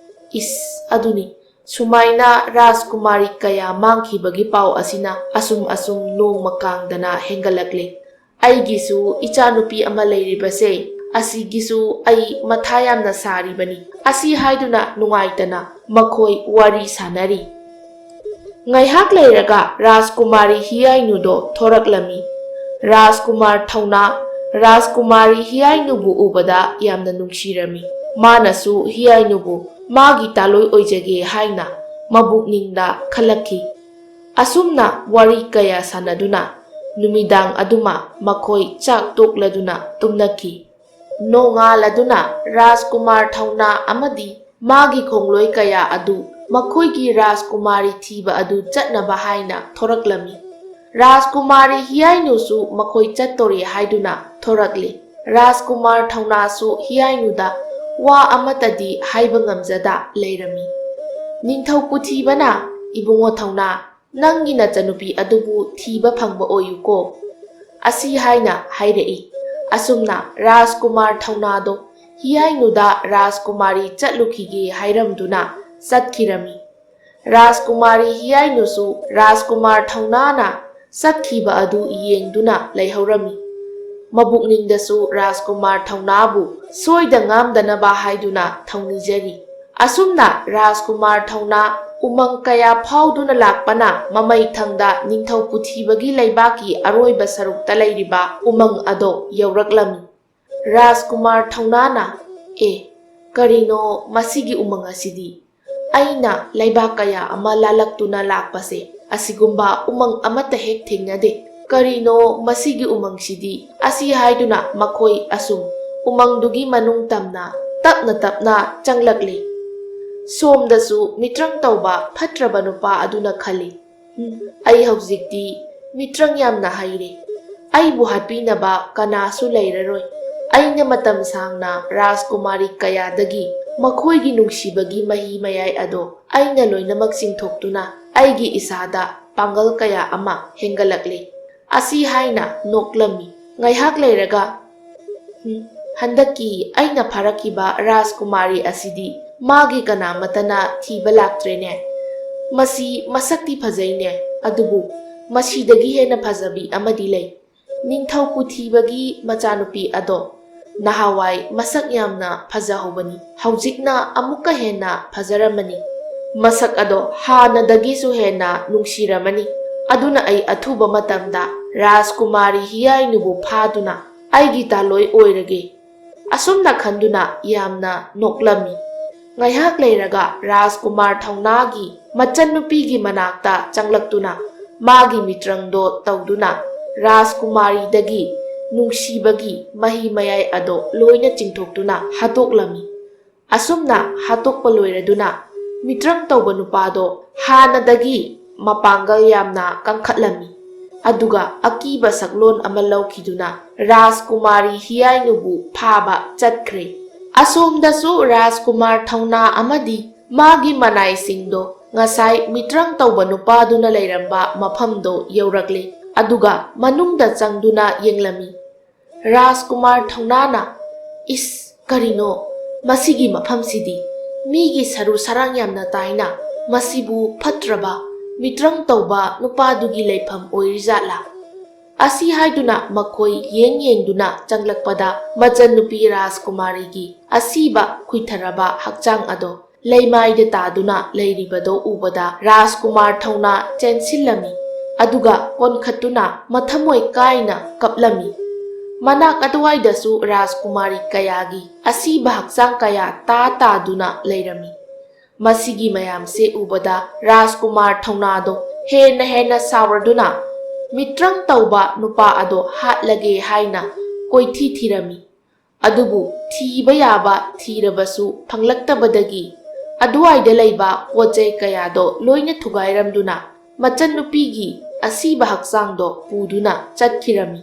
ꯏꯁ, ꯑꯗꯨꯅꯤ, ꯁꯨꯃꯥꯏꯅ ꯔꯥꯖꯀꯨꯃꯥꯔꯤ ꯀꯌꯥ ꯃꯥꯡꯈꯤꯕꯒꯤ ꯄꯥꯎ ꯑꯁꯤꯅ ꯑꯁꯨꯝ ꯑꯁꯨꯝ ꯅꯣꯡꯃ ꯀꯥꯡꯗꯅ ꯍꯦꯟꯒꯠꯂꯛꯂꯦ꯫ ꯑꯩꯒꯤꯁꯨ ꯏꯆꯥꯅꯨꯄꯤ ꯑꯃ ꯂꯩꯔꯤꯕꯁꯦ, ꯑꯁꯤꯒꯤꯁꯨ ꯑꯩ ꯃꯊꯥ ꯌꯥꯝꯅ ꯁꯥꯔꯤꯕꯅꯤ꯫ ꯑꯁꯤ ꯍꯥꯏꯗꯨꯅ ꯅꯨꯡꯉꯥꯏꯇꯅ ꯃꯈꯣꯏ ꯋꯥꯔꯤ ꯁꯥꯅꯔꯤ"꯫ ꯉꯥꯏꯍꯥꯛ ꯂꯩꯔꯒ ꯔꯥꯖꯀꯨꯃꯥꯔꯤ ꯍꯤꯌꯥꯏꯅꯨꯗꯣ ꯊꯣꯔꯛꯂꯝꯃꯤ꯫ ꯔꯥꯖꯀꯨꯃꯥꯔ ꯊꯧꯅꯥ ꯔꯥꯖꯀꯨꯃꯥꯔꯤ ꯍꯤꯌꯥꯏꯅꯨꯕꯨ ꯎꯕꯗ ꯌꯥꯝꯅ ꯅꯨꯡꯁꯤꯔꯝꯃꯤ꯫ ꯃꯥꯅꯁꯨ ꯍꯤꯌꯥꯏꯅꯨꯕꯨ ꯃꯥꯒꯤ ꯇꯥꯂꯣꯏ ꯑꯣꯏꯖꯒꯦ ꯍꯥꯏꯅ ꯃꯕꯨꯛꯅꯤꯡꯗ ꯈꯜꯂꯛꯈꯤ꯫ ꯑꯁꯨꯝꯅ ꯋꯥꯔꯤ ꯀꯌꯥ ꯁꯥꯟꯅꯗꯨꯅ ꯅꯨꯃꯤꯗꯥꯡ ꯑꯗꯨꯃ ꯃꯈꯣꯏ ꯆꯥꯛ ꯇꯣꯛꯂꯗꯨꯅ ꯇꯨꯝꯅꯈꯤ꯫ ꯅꯣꯡꯉꯥꯜꯂꯗꯨꯅ ꯔꯥꯖꯀꯨꯃꯥꯔ ꯊꯧꯅꯥ ꯑꯃꯗꯤ ꯃꯥꯒꯤ ꯈꯣꯡꯂꯣꯏ ꯀꯌꯥ ꯑꯗꯨ ꯃꯈꯣꯏꯒꯤ ꯔꯥꯖꯀꯨꯃꯥꯔꯤ ꯊꯤꯕ ꯑꯗꯨ ꯆꯠꯅꯕ ꯍꯥꯏꯅ ꯊꯣꯔꯛꯂꯝꯃꯤ꯫ ꯔꯥꯖꯀꯨꯃꯥꯔꯤ ꯍꯤꯌꯥꯏꯅꯨꯁꯨ ꯃꯈꯣꯏ ꯆꯠꯇꯣꯔꯦ ꯍꯥꯏꯗꯨꯅ ꯊꯣꯔꯛꯂꯤ꯫ ꯔꯥꯖꯀꯨꯃꯥꯔ ꯊꯧꯅꯥꯁꯨ ꯍꯤꯌꯥꯏꯅꯨꯗ ꯋꯥ ꯑꯃꯠꯇꯗꯤ ꯍꯥꯏꯕ ꯉꯝꯖꯗ ꯂꯩꯔꯝꯃꯤ꯫ ꯅꯤꯡꯊꯧ ꯄꯨꯊꯤꯕꯅ, "ꯏꯕꯨꯡꯉꯣ ꯊꯧꯅꯥ, ꯅꯪꯒꯤ ꯅꯆꯟꯅꯨꯄꯤ ꯑꯗꯨꯕꯨ ꯊꯤꯕ ꯐꯪꯕ ꯑꯣꯏꯌꯨꯀꯣ" ꯑꯁꯤ ꯍꯥꯏꯅ ꯍꯥꯏꯔꯛꯏ꯫ ꯑꯁꯨꯝꯅ ꯔꯥꯖꯀꯨꯃꯥꯔ ꯊꯧꯅꯥꯗꯣ ꯍꯤꯌꯥꯏꯅꯨꯗ ꯔꯥꯖꯀꯨꯃꯥꯔꯤ ꯆꯠꯂꯨꯈꯤꯒꯦ ꯍꯥꯏꯔꯝꯗꯨꯅ ꯆꯠꯈꯤꯔꯝꯃꯤ꯫ ꯔꯥꯖꯀꯨꯃꯥꯔꯤ ꯍꯤꯌꯥꯏꯅꯨꯁꯨ ꯔꯥꯖꯀꯨꯃꯥꯔ ꯊꯧꯅꯥꯅ ꯆꯠꯈꯤꯕ ꯑꯗꯨ ꯌꯦꯡꯗꯨꯅ ꯂꯩꯍꯧꯔꯝꯃꯤ꯫ ꯃꯕꯨꯛꯅꯤꯡꯗꯁꯨ ꯔꯥꯖꯀꯨꯃꯥꯔ ꯊꯧꯅꯥꯕꯨ ꯁꯣꯏꯗ ꯉꯥꯝꯗꯅꯕ ꯍꯥꯏꯗꯨꯅ ꯊꯧꯅꯤꯖꯔꯤ꯫ ꯑꯁꯨꯝꯅ ꯔꯥꯖꯀꯨꯃꯥꯔ ꯊꯧꯅꯥ ꯎꯃꯪ ꯀꯌꯥ ꯐꯥꯎꯗꯨꯅ ꯂꯥꯛꯄꯅ ꯃꯃꯩ ꯊꯪꯗ ꯅꯤꯡꯊꯧ ꯄꯨꯊꯤꯕꯒꯤ ꯂꯩꯕꯥꯛꯀꯤ ꯑꯔꯣꯏꯕ ꯁꯔꯨꯛꯇ ꯂꯩꯔꯤꯕ ꯎꯃꯪ ꯑꯗꯣ ꯌꯧꯔꯛꯂꯝꯃꯤ꯫ ꯔꯥꯖꯀꯨꯃꯥꯔ ꯊꯧꯅꯥꯅ, "ꯑꯦ, ꯀꯔꯤꯅꯣ ꯃꯁꯤꯒꯤ ꯎꯃꯪ ꯑꯁꯤꯗꯤ? ꯑꯩꯅ ꯂꯩꯕꯥꯛ ꯀꯌꯥ ꯑꯃ ꯂꯥꯜꯂꯛꯇꯨꯅ ꯂꯥꯛꯄꯁꯦ ꯑꯁꯤꯒꯨꯝꯕ ꯎꯃꯪ ꯑꯃꯠꯇ ꯍꯦꯛ ꯊꯦꯡꯅꯗꯦ꯫ ꯀꯔꯤꯅꯣ ꯃꯁꯤꯒꯤ ꯎꯃꯪꯁꯤꯗꯤ?" ꯑꯁꯤ ꯍꯥꯏꯗꯨꯅ ꯃꯈꯣꯏ ꯑꯁꯨꯝ ꯎꯃꯪꯗꯨꯒꯤ ꯃꯅꯨꯡ ꯇꯝꯅ ꯇꯞꯅ ꯇꯞꯅ ꯆꯪꯂꯛꯂꯤ꯫ ꯁꯣꯝꯗꯁꯨ ꯃꯤꯇ꯭ꯔꯪ ꯇꯧꯕ ꯐꯠꯇ꯭ꯔꯕ ꯅꯨꯄꯥ ꯑꯗꯨꯅ ꯈꯜꯂꯤ, "ꯎꯝ, ꯑꯩ ꯍꯧꯖꯤꯛꯇꯤ ꯃꯤꯇ꯭ꯔꯪ ꯌꯥꯝꯅ ꯍꯩꯔꯦ꯫ ꯑꯩꯕꯨ ꯍꯥꯠꯄꯤꯅꯕ ꯀꯅꯥꯁꯨ ꯂꯩꯔꯔꯣꯏ꯫ ꯑꯩꯅ ꯃꯇꯝ ꯁꯥꯡꯅ ꯔꯥꯖꯀꯨꯃꯥꯔꯤ ꯀꯌꯥꯗꯒꯤ ꯃꯈꯣꯏꯒꯤ ꯅꯨꯡꯁꯤꯕꯒꯤ ꯃꯍꯤ ꯃꯌꯥꯏ ꯑꯗꯣ ꯑꯩꯅ ꯂꯣꯏꯅꯃꯛ ꯆꯤꯡꯊꯣꯛꯇꯨꯅ ꯑꯩꯒꯤ ꯏꯁꯥꯗ ꯄꯥꯡꯒꯜ ꯀꯌꯥ ꯑꯃ ꯍꯦꯟꯒꯠꯂꯛꯂꯦ"꯫ ꯑꯁꯤ ꯍꯥꯏꯅ ꯅꯣꯛꯂꯝꯃꯤ꯫ ꯉꯥꯏꯍꯥꯛ ꯂꯩꯔꯒ, "ꯎꯝ, ꯍꯟꯗꯛꯀꯤ ꯑꯩꯅ ꯐꯥꯔꯛꯈꯤꯕ ꯔꯥꯖꯀꯨꯃꯥꯔꯤ ꯑꯁꯤꯗꯤ ꯃꯥꯒꯤ ꯀꯅꯥꯃꯠꯇꯅ ꯊꯤꯕ ꯂꯥꯛꯇ꯭ꯔꯦꯅꯦ꯫ ꯃꯁꯤ ꯃꯁꯛꯇꯤ ꯐꯖꯩꯅꯦ, ꯑꯗꯨꯕꯨ ꯃꯁꯤꯗꯒꯤ ꯍꯦꯟꯅ ꯐꯖꯕꯤ ꯑꯃꯗꯤ ꯂꯩ꯫ ꯅꯤꯡꯊꯧ ꯄꯨꯊꯤꯕꯒꯤ ꯃꯆꯥꯅꯨꯄꯤ ꯑꯗꯣ ꯅꯍꯥꯟꯋꯥꯏ ꯃꯁꯛ ꯌꯥꯝꯅ ꯐꯖꯍꯧꯕꯅꯤ꯫ ꯍꯧꯖꯤꯛꯅ ꯑꯃꯨꯛꯀ ꯍꯦꯟꯅ ꯐꯖꯔꯝꯃꯅꯤ꯫ ꯃꯁꯛ ꯑꯗꯣ ꯍꯥꯟꯅꯗꯒꯤꯁꯨ ꯍꯦꯟꯅ ꯅꯨꯡꯁꯤꯔꯝꯃꯅꯤ꯫ ꯑꯗꯨꯅ ꯑꯩ ꯑꯊꯨꯕ ꯃꯇꯝꯗ ꯔꯥꯖꯀꯨꯃꯥꯔꯤ ꯍꯤꯌꯥꯏꯅꯨꯕꯨ ꯐꯥꯗꯨꯅ ꯑꯩꯒꯤ ꯇꯥꯂꯣꯏ ꯑꯣꯏꯔꯒꯦ꯫ ꯑꯁꯨꯝꯅ ꯈꯟꯗꯨꯅ ꯌꯥꯝꯅ ꯅꯣꯛꯂꯝꯃꯤ꯫ ꯉꯥꯏꯍꯥꯛ ꯂꯩꯔꯒ ꯔꯥꯖꯀꯨꯃꯥꯔ ꯊꯧꯅꯥꯒꯤ ꯃꯆꯟꯅꯨꯄꯤꯒꯤ ꯃꯅꯥꯛꯇ ꯆꯪꯂꯛꯇꯨꯅ ꯃꯥꯒꯤ ꯃꯤꯇ꯭ꯔꯪꯗꯣ ꯇꯧꯗꯨꯅ ꯔꯥꯖꯀꯨꯃꯥꯔꯤꯗꯒꯤ ꯅꯨꯡꯁꯤꯕꯒꯤ ꯃꯍꯤ ꯃꯌꯥꯏ ꯑꯗꯣ ꯂꯣꯏꯅ ꯆꯤꯡꯊꯣꯛꯇꯨꯅ ꯍꯥꯠꯇꯣꯛꯂꯝꯃꯤ꯫ ꯑꯁꯨꯝꯅ ꯍꯥꯠꯇꯣꯛꯄ ꯂꯣꯏꯔꯗꯨꯅ ꯃꯤꯇ꯭ꯔꯪ ꯇꯧꯕ ꯅꯨꯄꯥꯗꯣ ꯍꯥꯟꯅꯗꯒꯤ ꯃꯄꯥꯡꯒꯜ ꯌꯥꯝꯅ ꯀꯟꯈꯠꯂꯝꯃꯤ꯫ ꯑꯗꯨꯒ ꯑꯀꯤꯕ ꯁꯛꯂꯣꯟ ꯑꯃ ꯂꯧꯈꯤꯗꯨꯅ ꯔꯥꯖꯀꯨꯃꯥꯔꯤ ꯍꯤꯌꯥꯏꯅꯨꯕꯨ ꯐꯥꯕ ꯆꯠꯈ꯭ꯔꯦ꯫ ꯑꯁꯣꯝꯗꯁꯨ ꯔꯥꯖꯀꯨꯃꯥꯔ ꯊꯧꯅꯥ ꯑꯃꯗꯤ ꯃꯥꯒꯤ ꯃꯅꯥꯏꯁꯤꯡꯗꯣ ꯉꯁꯥꯏ ꯃꯤꯇ꯭ꯔꯪ ꯇꯧꯕ ꯅꯨꯄꯥꯗꯨꯅ ꯂꯩꯔꯝꯕ ꯃꯐꯝꯗꯣ ꯌꯧꯔꯛꯂꯦ꯫ ꯑꯗꯨꯒ ꯃꯅꯨꯡꯗ ꯆꯪꯗꯨꯅ ꯌꯦꯡꯂꯝꯃꯤ꯫ ꯔꯥꯖꯀꯨꯃꯥꯔ ꯊꯧꯅꯥꯅ, "ꯏꯁ, ꯀꯔꯤꯅꯣ ꯃꯁꯤꯒꯤ ꯃꯐꯝꯁꯤꯗꯤ? ꯃꯤꯒꯤ ꯁꯔꯨ ꯁꯔꯥꯡ ꯌꯥꯝꯅ ꯇꯥꯏꯅ, ꯃꯁꯤꯕꯨ ꯐꯠꯇ꯭ꯔꯕ ꯃꯤꯇ꯭ꯔꯪ ꯇꯧꯕ ꯅꯨꯄꯥꯗꯨꯒꯤ ꯂꯩꯐꯝ ꯑꯣꯏꯔꯤꯖꯥꯠꯂꯥ?" ꯑꯁꯤ ꯍꯥꯏꯗꯨꯅ ꯃꯈꯣꯏ ꯌꯦꯡ ꯌꯦꯡꯗꯨꯅ ꯆꯪꯂꯛꯄꯗ ꯃꯆꯟꯅꯨꯄꯤ ꯔꯥꯖꯀꯨꯃꯥꯔꯤꯒꯤ ꯑꯁꯤꯕ ꯈꯨꯏꯊꯔꯕ ꯍꯛꯆꯥꯡ ꯑꯗꯣ ꯂꯩꯃꯥꯏꯗ ꯇꯥꯗꯨꯅ ꯂꯩꯔꯤꯕꯗꯣ ꯎꯕꯗ ꯔꯥꯖꯀꯨꯃꯥꯔ ꯊꯧꯅꯥ ꯆꯦꯟꯁꯤꯜꯂꯝꯃꯤ꯫ ꯑꯗꯨꯒ ꯀꯣꯟꯈꯠꯇꯨꯅ ꯃꯊꯃꯣꯏ ꯀꯥꯏꯅ ꯀꯞꯂꯝꯃꯤ꯫ ꯃꯅꯥꯛ ꯑꯗꯨꯋꯥꯏꯗꯁꯨ ꯔꯥꯖꯀꯨꯃꯥꯔꯤ ꯀꯌꯥꯒꯤ ꯑꯁꯤꯕ ꯍꯛꯆꯥꯡ ꯀꯌꯥ ꯇꯥ ꯇꯥꯗꯨꯅ ꯂꯩꯔꯝꯃꯤ꯫ ꯃꯁꯤꯒꯤ ꯃꯌꯥꯝꯁꯦ ꯎꯕꯗ ꯔꯥꯖꯀꯨꯃꯥꯔ ꯊꯧꯅꯥꯗꯣ ꯍꯦꯟꯅ ꯍꯦꯟꯅ ꯁꯥꯎꯔꯗꯨꯅ ꯃꯤꯇ꯭ꯔꯪ ꯇꯧꯕ ꯅꯨꯄꯥ ꯑꯗꯣ ꯍꯥꯠꯂꯒꯦ ꯍꯥꯏꯅ ꯀꯣꯏꯊꯤ ꯊꯤꯔꯝꯃꯤ꯫ ꯑꯗꯨꯕꯨ ꯊꯤꯕ ꯌꯥꯕ ꯊꯤꯔꯕꯁꯨ ꯐꯪꯂꯛꯇꯕꯗꯒꯤ ꯑꯗꯨꯋꯥꯏꯗ ꯂꯩꯕ ꯄꯣꯠ ꯆꯩ ꯀꯌꯥꯗꯣ ꯂꯣꯏꯅ ꯊꯨꯒꯥꯏꯔꯝꯗꯨꯅ ꯃꯆꯟꯅꯨꯄꯤꯒꯤ ꯑꯁꯤꯕ ꯍꯛꯆꯥꯡꯗꯣ ꯄꯨꯗꯨꯅ ꯆꯠꯈꯤꯔꯝꯃꯤ꯫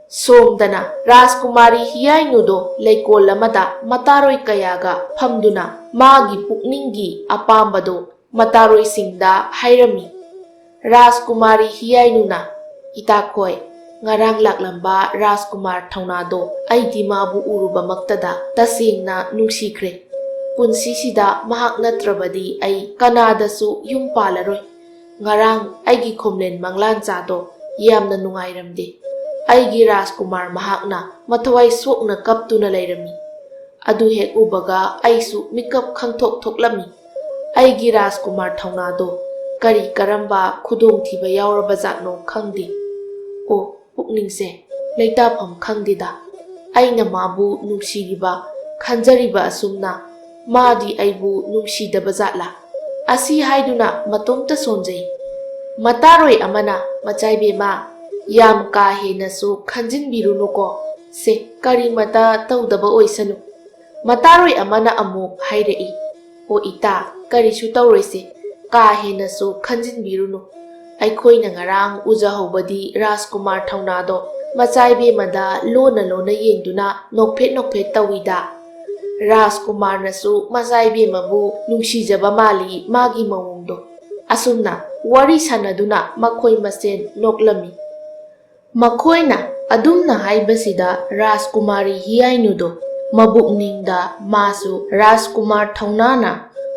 ꯁꯣꯝꯗꯅ ꯔꯥꯖꯀꯨꯃꯥꯔꯤ ꯍꯤꯌꯥꯏꯅꯨꯗꯣ ꯂꯩꯀꯣꯜ ꯑꯃꯗ ꯃꯇꯥꯔꯣꯏ ꯀꯌꯥꯒ ꯐꯝꯗꯨꯅ ꯃꯥꯒꯤ ꯄꯨꯛꯅꯤꯡꯒꯤ ꯑꯄꯥꯝꯕꯗꯣ ꯃꯇꯥꯔꯣꯏꯁꯤꯡꯗ ꯍꯥꯏꯔꯝꯃꯤ꯫ ꯔꯥꯖꯀꯨꯃꯥꯔꯤ ꯍꯤꯌꯥꯏꯅꯨꯅ, "ꯏꯇꯥꯈꯣꯏ, ꯉꯔꯥꯡ ꯂꯥꯛꯂꯝꯕ ꯔꯥꯖꯀꯨꯃꯥꯔ ꯊꯧꯅꯥꯗꯣ ꯑꯩꯗꯤ ꯃꯥꯕꯨ ꯎꯔꯨꯕꯃꯛꯇꯗ ꯇꯁꯦꯡꯅ ꯅꯨꯡꯁꯤꯈ꯭ꯔꯦ꯫ ꯄꯨꯟꯁꯤꯁꯤꯗ ꯃꯍꯥꯛ ꯅꯠꯇ꯭ꯔꯕꯗꯤ ꯑꯩ ꯀꯅꯥꯗꯁꯨ ꯌꯨꯝ ꯄꯥꯜꯂꯔꯣꯏ꯫ ꯉꯔꯥꯡ ꯑꯩꯒꯤ ꯈꯣꯝꯂꯦꯟ ꯃꯪꯂꯥꯟꯆꯥꯗꯣ ꯌꯥꯝꯅ ꯅꯨꯡꯉꯥꯏꯔꯝꯗꯦ꯫ ꯑꯩꯒꯤ ꯔꯥꯖꯀꯨꯃꯥꯔ ꯃꯍꯥꯛꯅ ꯃꯊꯋꯥꯏ ꯁꯣꯛꯅ ꯀꯞꯇꯨꯅ ꯂꯩꯔꯝꯃꯤ꯫ ꯑꯗꯨ ꯍꯦꯛ ꯎꯕꯒ ꯑꯩꯁꯨ ꯃꯤꯀꯞ ꯈꯪꯊꯣꯛ ꯊꯣꯛꯂꯝꯃꯤ꯫ ꯑꯩꯒꯤ ꯔꯥꯖꯀꯨꯃꯥꯔ ꯊꯧꯅꯥꯗꯣ ꯀꯔꯤ ꯀꯔꯝꯕ ꯈꯨꯗꯣꯡꯊꯤꯕ ꯌꯥꯎꯔꯕꯖꯥꯠꯅꯣ ꯈꯪꯗꯦ꯫ ꯑꯣ, ꯄꯨꯛꯅꯤꯡꯁꯦ, ꯂꯩꯇꯥꯐꯝ ꯈꯪꯗꯦꯗ꯫ ꯑꯩꯅ ꯃꯥꯕꯨ ꯅꯨꯡꯁꯤꯔꯤꯕ, ꯈꯟꯖꯔꯤꯕ ꯑꯁꯨꯝꯅ, ꯃꯥꯗꯤ ꯑꯩꯕꯨ ꯅꯨꯡꯁꯤꯗꯕ ꯖꯥꯠꯂꯥ? ꯑꯁꯤ ꯍꯥꯏꯗꯨꯅ ꯃꯇꯣꯝꯇ ꯁꯣꯟꯖꯩ꯫ ꯃꯇꯥꯔꯣꯏ ꯑꯃꯅ, "ꯃꯆꯥꯏꯕꯦꯝꯃ, ꯌꯥꯝ ꯀꯥ ꯍꯦꯟꯅꯁꯨ ꯈꯟꯖꯤꯟꯕꯤꯔꯨꯅꯨꯀꯣ꯫ ꯁꯦ, ꯀꯔꯤꯃꯇ ꯇꯧꯗꯕ ꯑꯣꯏꯁꯅꯨ꯫" ꯃꯇꯥꯔꯣꯏ ꯑꯃꯅ ꯑꯃꯨꯛ ꯍꯥꯏꯔꯛꯏ, "ꯑꯣ ꯏꯇꯥ, ꯀꯔꯤꯁꯨ ꯇꯧꯔꯣꯏꯁꯦ, ꯀꯥ ꯍꯦꯟꯅꯁꯨ ꯈꯟꯖꯤꯟꯕꯤꯔꯨꯅꯨ꯫ ꯑꯩꯈꯣꯏꯅ ꯉꯔꯥꯡ ꯎꯖꯍꯧꯕꯗꯤ ꯔꯥꯖꯀꯨꯃꯥꯔ ꯊꯧꯅꯥꯗꯣ ꯃꯆꯥꯏꯕꯦꯝꯃꯗ ꯂꯣꯟꯅ ꯂꯣꯟꯅ ꯌꯦꯡꯗꯨꯅ ꯅꯣꯛꯐꯦꯠ ꯅꯣꯛꯐꯦꯠ ꯇꯧꯏꯗ꯫ ꯔꯥꯖꯀꯨꯃꯥꯔꯅꯁꯨ ꯃꯆꯥꯏꯕꯦꯝꯃꯕꯨ ꯅꯨꯡꯁꯤꯖꯕ ꯃꯥꯜꯂꯤ ꯃꯥꯒꯤ ꯃꯑꯣꯡꯗꯣ꯫" ꯑꯁꯨꯝꯅ ꯋꯥꯔꯤ ꯁꯥꯟꯅꯗꯨꯅ ꯃꯈꯣꯏ ꯃꯁꯦꯟ ꯅꯣꯛꯂꯝꯃꯤ꯫ ꯃꯈꯣꯏꯅ ꯑꯗꯨꯝꯅ ꯍꯥꯏꯕꯁꯤꯗ ꯔꯥꯖꯀꯨꯃꯥꯔꯤ ꯍꯤꯌꯥꯏꯅꯨꯗꯣ ꯃꯕꯨꯛꯅꯤꯡꯗ ꯃꯥꯁꯨ ꯔꯥꯖꯀꯨꯃꯥꯔ ꯊꯧꯅꯥꯅ